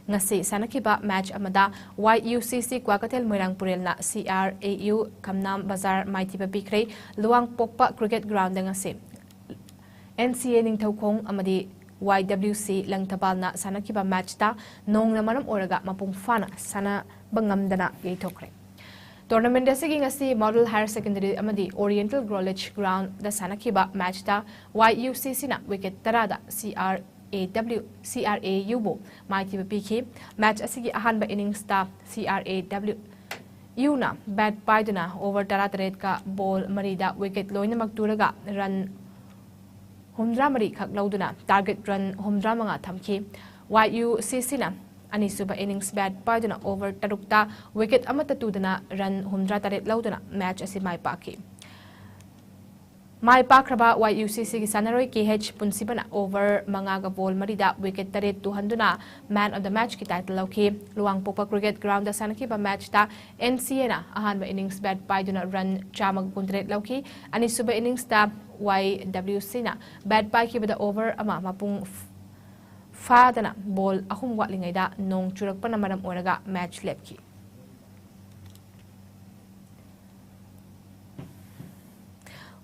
ꯉꯁꯤ ꯁꯥꯟꯅꯈꯤꯕ match ꯑꯃꯗ Y U C C Kwakeithel Moirang ꯄꯨꯔꯦꯜꯅ C R A U ꯈꯝꯅꯥꯝ ꯕꯖꯥꯔ ꯃꯥꯏꯊꯤꯕ ꯄꯤꯈ꯭ꯔꯦ꯫ ꯂꯨꯋꯥꯡꯄꯣꯛꯄ Cricket ground ꯗ ꯉꯁꯤ N C A ꯅꯤꯡꯊꯧꯈꯣꯡ ꯑꯃꯗꯤ Y W C ꯂꯪꯊꯕꯥꯜꯅ ꯁꯥꯟꯅꯈꯤꯕ match ꯇ ꯅꯣꯡꯅ ꯃꯔꯝ ꯑꯣꯏꯔꯒ ꯃꯄꯨꯡ ꯐꯥꯅ ꯁꯥꯟꯅꯕ ꯉꯝꯗꯅ ꯌꯩꯊꯣꯛꯈ꯭ꯔꯦ꯫ Tournament ꯑꯁꯤꯒꯤ ꯉꯁꯤ Model Higher Secondary ꯑꯃꯗꯤ Oriental College ground ꯗ ꯁꯥꯟꯅꯈꯤꯕ match ꯇ Y U C C ꯅ wicket ꯇꯔꯥꯗ C R A W, C R A U ꯕꯨ ꯃꯥꯏꯊꯤꯕ ꯄꯤꯈꯤ꯫ Match ꯑꯁꯤꯒꯤ ꯑꯍꯥꯟꯕ innings ꯇ C R A W ꯅ bat ꯄꯥꯏꯗꯨꯅ over ꯇꯔꯥꯇꯔꯦꯠꯀ ball ꯃꯔꯤꯗ wicket ꯂꯣꯏꯅꯃꯛ ꯇꯨꯔꯒ run ꯍꯨꯝꯗ꯭ꯔꯥ ꯃꯔꯤ ꯈꯛ ꯂꯧꯗꯨꯅ target run ꯍꯨꯝꯗ꯭ꯔꯥ ꯃꯉꯥ ꯊꯝꯈꯤ꯫ ꯋꯥꯏ ꯌꯨ ꯁꯤ ꯁꯤꯅ ꯑꯅꯤꯁꯨꯕ innings bat ꯄꯥꯏꯗꯨꯅ over ꯇꯔꯨꯛꯇ wicket ꯑꯃꯠꯇ ꯇꯨꯗꯅ run ꯍꯨꯝꯗ꯭ꯔꯥ ꯇꯔꯦꯠ ꯂꯧꯗꯨꯅ match ꯑꯁꯤ ꯃꯥꯏ ꯄꯥꯛꯈꯤ꯫ ꯃꯥꯏ ꯄꯥꯛꯈ꯭ꯔꯕ ꯋꯥꯏ ꯌꯨ ꯁꯤ ꯁꯤꯒꯤ ꯁꯥꯟꯅꯔꯣꯏ ꯀꯦ ꯑꯩꯆ ꯄꯨꯟꯁꯤꯕꯅ over ꯃꯉꯥꯒ ball ꯃꯔꯤꯗ wicket ꯇꯔꯦꯠ ꯇꯨꯍꯟꯗꯨꯅ man of the matchꯀꯤ title ꯂꯧꯈꯤ꯫ ꯂꯨꯋꯥꯡꯄꯣꯛꯄ cricket groundꯗ ꯁꯥꯟꯅꯈꯤꯕ matchꯇ ꯑꯦꯟ ꯁꯤ ꯑꯦꯅ ꯑꯍꯥꯟꯕ innings bat ꯄꯥꯏꯗꯨꯅ run ꯆꯥꯝꯃꯒ ꯀꯨꯟꯇꯔꯦꯠ ꯂꯧꯈꯤ꯫ ꯑꯅꯤꯁꯨꯕ inningsꯇ ꯋꯥꯏ ꯗꯕ꯭ꯂꯤꯎ ꯁꯤꯅ bat ꯄꯥꯏꯈꯤꯕꯗ over ꯑꯃ ꯃꯄꯨꯡ ꯐꯥꯗꯅ ball ꯑꯍꯨꯝ ꯋꯥꯠꯂꯤꯉꯩꯗ ꯅꯣꯡ ꯆꯨꯔꯛꯄꯅ ꯃꯔꯝ ꯑꯣꯏꯔꯒ match ꯂꯦꯞꯈꯤ꯫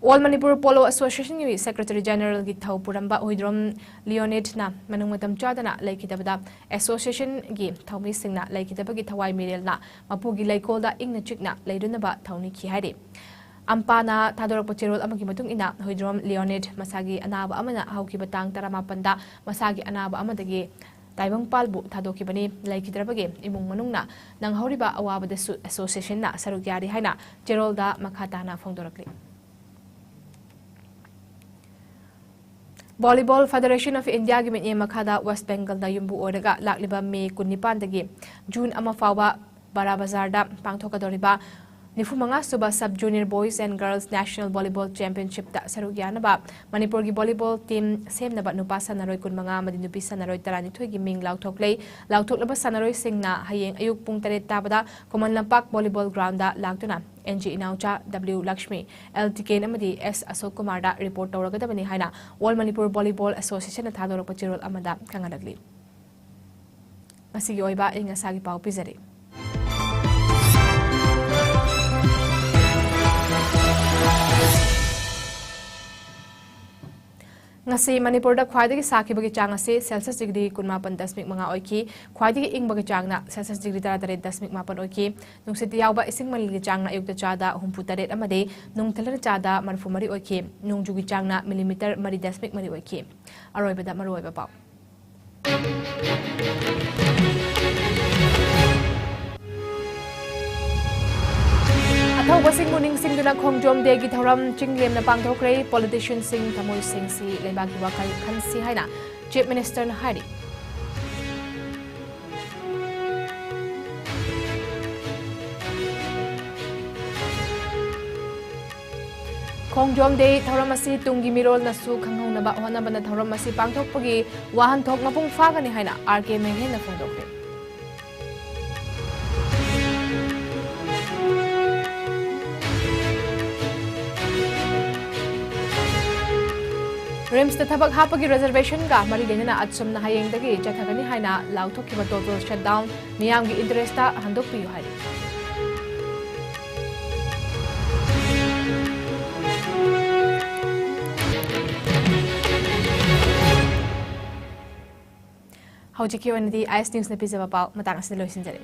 All Manipur Polo Associationꯒꯤ Secretary Generalꯒꯤ ꯊꯧ ꯄꯨꯔꯝꯕ ꯍꯨꯏꯗ꯭ꯔꯣꯝ ꯂꯤꯑꯣꯅꯤꯠꯅ ꯃꯅꯨꯡ ꯃꯇꯝ ꯆꯥꯗꯅ ꯂꯩꯈꯤꯗꯕꯗ associationꯒꯤ ꯊꯧꯃꯤꯁꯤꯡꯅ ꯂꯩꯈꯤꯗꯕꯒꯤ ꯊꯋꯥꯏ ꯃꯤꯔꯦꯜꯅ ꯃꯄꯨꯒꯤ ꯂꯩꯀꯣꯜꯗ ꯏꯪꯅ ꯆꯤꯛꯅ ꯂꯩꯔꯨꯅꯕ ꯊꯧꯅꯤꯈꯤ ꯍꯥꯏꯔꯤ꯫ ꯑꯝꯄꯥꯅ ꯊꯥꯗꯣꯔꯛꯄ ꯆꯦꯔꯣꯜ ꯑꯃꯒꯤ ꯃꯇꯨꯡ ꯏꯟꯅ ꯍꯨꯏꯗ꯭ꯔꯣꯝ ꯂꯤꯑꯣꯅꯤꯠ ꯃꯁꯥꯒꯤ ꯑꯅꯥꯕ ꯑꯃꯅ ꯍꯧꯈꯤꯕ ꯇꯥꯡ ꯇꯔꯥꯃꯥꯄꯟꯗ ꯃꯁꯥꯒꯤ ꯑꯅꯥꯕ ꯑꯃꯗꯒꯤ ꯇꯥꯏꯕꯪꯄꯥꯜꯕꯨ ꯊꯥꯗꯣꯛꯈꯤꯕꯅꯤ꯫ ꯂꯩꯈꯤꯗ꯭ꯔꯕꯒꯤ ꯏꯃꯨꯡ ꯃꯅꯨꯡꯅ ꯅꯪꯍꯧꯔꯤꯕ ꯑꯋꯥꯕꯗꯁꯨ associationꯅ ꯁꯔꯨꯛ ꯌꯥꯔꯤ ꯍꯥꯏꯅ ꯆꯦꯔꯣꯜꯗ ꯃꯈꯥ ꯇꯥꯅ ꯐꯣꯡꯗꯣꯔꯛꯂꯤ꯫ Volleyball Federation of Indiaꯒꯤ ꯃꯤꯠꯌꯦꯡ ꯃꯈꯥꯗ West Bengalꯗ ꯌꯨꯝꯕꯨ ꯑꯣꯏꯔꯒ ꯂꯥꯛꯂꯤꯕ ꯃꯦ ꯀꯨꯟꯅꯤꯄꯥꯟꯗꯒꯤ ꯖꯨꯟ ꯑꯃ ꯐꯥꯎꯕ ꯕꯔꯥ ꯕꯖꯥꯔꯗ ꯄꯥꯡꯊꯣꯛꯀꯗꯧꯔꯤꯕ ꯅꯤꯐꯨ ꯃꯉꯥ ꯁꯨꯕ Sub Junior Boys and Girls National Volleyball Championshipꯇ ꯁꯔꯨꯛ ꯌꯥꯅꯕ ꯃꯅꯤꯄꯨꯔꯒꯤ volleyball team ꯁꯦꯝꯅꯕ ꯅꯨꯄꯥ ꯁꯥꯟꯅꯔꯣꯏ ꯀꯨꯟꯃꯉꯥ ꯑꯃꯗꯤ ꯅꯨꯄꯤ ꯁꯥꯟꯅꯔꯣꯏ ꯇꯔꯥꯅꯤꯊꯣꯏꯒꯤ ꯃꯤꯡ ꯂꯥꯎꯊꯣꯛꯂꯦ꯫ ꯂꯥꯎꯊꯣꯛꯂꯕ ꯁꯥꯟꯅꯔꯣꯏꯁꯤꯡꯅ ꯍꯌꯦꯡ ꯑꯌꯨꯛ ꯄꯨꯡ ꯇꯔꯦꯠ ꯇꯥꯕꯗ ꯈꯨꯃꯟ ꯂꯝꯄꯥꯛ volleyball groundꯗ ꯂꯥꯛꯇꯨꯅ N G Inaocha, W Lakshmi, L Tiken ꯑꯃꯗꯤ ꯑꯦꯁ ꯑꯁꯣꯛ ꯀꯨꯃꯥꯔꯗ report ꯇꯧꯔꯒꯗꯕꯅꯤ ꯍꯥꯏꯅ All Manipur Volleyball Associationꯅ ꯊꯥꯗꯣꯔꯛꯄ ꯆꯦꯔꯣꯜ ꯑꯃꯗ ꯈꯪꯍꯜꯂꯛꯂꯤ꯫ ꯉꯁꯤꯒꯤ ꯑꯣꯏꯕ ꯑꯏꯪ ꯑꯁꯥꯒꯤ ꯄꯥꯎ ꯄꯤꯖꯔꯤ꯫ ꯉꯁꯤ ꯃꯅꯤꯄꯨꯔꯗ ꯈ꯭ꯋꯥꯏꯗꯒꯤ ꯁꯥꯈꯤꯕꯒꯤ ꯆꯥꯡ ꯑꯁꯤ Celsius degree ꯀꯨꯟꯃꯥꯄꯟ ꯗꯁꯃꯤꯛ ꯃꯉꯥ ꯑꯣꯏꯈꯤ꯫ ꯈ꯭ꯋꯥꯏꯗꯒꯤ ꯏꯪꯕꯒꯤ ꯆꯥꯡꯅ Celsius degree ꯇꯔꯥꯇꯔꯦꯠ ꯗꯁꯃꯤꯛ ꯃꯥꯄꯟ ꯑꯣꯏꯈꯤ꯫ ꯅꯨꯡꯁꯤꯠ ꯌꯥꯎꯕ ꯏꯁꯤꯡ ꯃꯅꯤꯜꯒꯤ ꯆꯥꯡꯅ ꯑꯌꯨꯛꯇ ꯆꯥꯗ ꯍꯨꯝꯐꯨ ꯇꯔꯦꯠ ꯑꯃꯗꯤ ꯅꯨꯡꯊꯤꯜꯗꯅ ꯆꯥꯗ ꯃꯔꯤꯐꯨ ꯃꯔꯤ ꯑꯣꯏꯈꯤ꯫ ꯅꯣꯡꯖꯨꯒꯤ ꯆꯥꯡꯅ millimeter ꯃꯔꯤ ꯗꯁꯃꯤꯛ ꯃꯔꯤ ꯑꯣꯏꯈꯤ꯫ ꯑꯔꯣꯏꯕꯗ ꯃꯔꯨꯑꯣꯏꯕ ꯄꯥꯎ꯫ ꯊꯧꯕꯁꯤꯡꯕꯨ ꯅꯤꯡꯁꯤꯡꯗꯨꯅ ꯈꯣꯡꯖꯣꯝ ꯗꯦꯒꯤ ꯊꯧꯔꯝ ꯆꯤꯡ ꯂꯦꯝꯅ ꯄꯥꯡꯊꯣꯛꯈ꯭ꯔꯦ꯫ ꯄꯣꯂꯤꯇꯤꯁꯤꯌꯟꯁꯤꯡ ꯊꯃꯣꯏ ꯁꯦꯡꯁꯤ, ꯂꯩꯕꯥꯛꯀꯤ ꯋꯥꯈꯜ ꯈꯟꯁꯤ ꯍꯥꯏꯅ ꯆꯤꯐ ꯃꯤꯅꯤꯁꯇꯔꯅ ꯍꯥꯏꯔꯤ꯫ ꯈꯣꯡꯖꯣꯝ ꯗꯦ ꯊꯧꯔꯝ ꯑꯁꯤ ꯇꯨꯡꯒꯤ ꯃꯤꯔꯣꯜꯅꯁꯨ ꯈꯪꯍꯧꯅꯕ ꯍꯣꯠꯅꯕꯅ ꯊꯧꯔꯝ ꯑꯁꯤ ꯄꯥꯡꯊꯣꯛꯄꯒꯤ ꯋꯥꯍꯟꯊꯣꯛ ꯃꯄꯨꯡ ꯐꯥꯒꯅꯤ ꯍꯥꯏꯅ ꯑꯥꯔ ꯀꯦ ꯃꯦꯒꯦꯟꯅ ꯐꯣꯡꯗꯣꯛꯈ꯭ꯔꯦ꯫ ꯔꯤꯝꯁꯇ ꯊꯕꯛ ꯍꯥꯞꯄꯒꯤ ꯔꯤꯖꯔꯕꯦꯁꯟꯒ ꯃꯔꯤ ꯂꯩꯅꯅ ꯑꯆꯨꯝꯅ ꯍꯌꯦꯡꯗꯒꯤ ꯆꯠꯊꯒꯅꯤ ꯍꯥꯏꯅ ꯂꯥꯎꯊꯣꯛꯈꯤꯕ ꯇꯣꯇꯦꯜ ꯁꯠꯗꯥꯎꯟ ꯃꯤꯌꯥꯝꯒꯤ ꯏꯟꯇꯔꯦꯁꯇ ꯍꯟꯗꯣꯛꯄꯤꯌꯨ ꯍꯥꯏꯔꯤ꯫ ꯍꯧꯖꯤꯛꯀꯤ ꯑꯣꯏꯅꯗꯤ ꯑꯥꯏ ꯑꯦꯁ ꯅ꯭ꯌꯨꯁꯅ ꯄꯤꯖꯕ ꯄꯥꯎ ꯃꯇꯥꯡ ꯑꯁꯤꯗ ꯂꯣꯏꯁꯤꯟꯖꯔꯦ꯫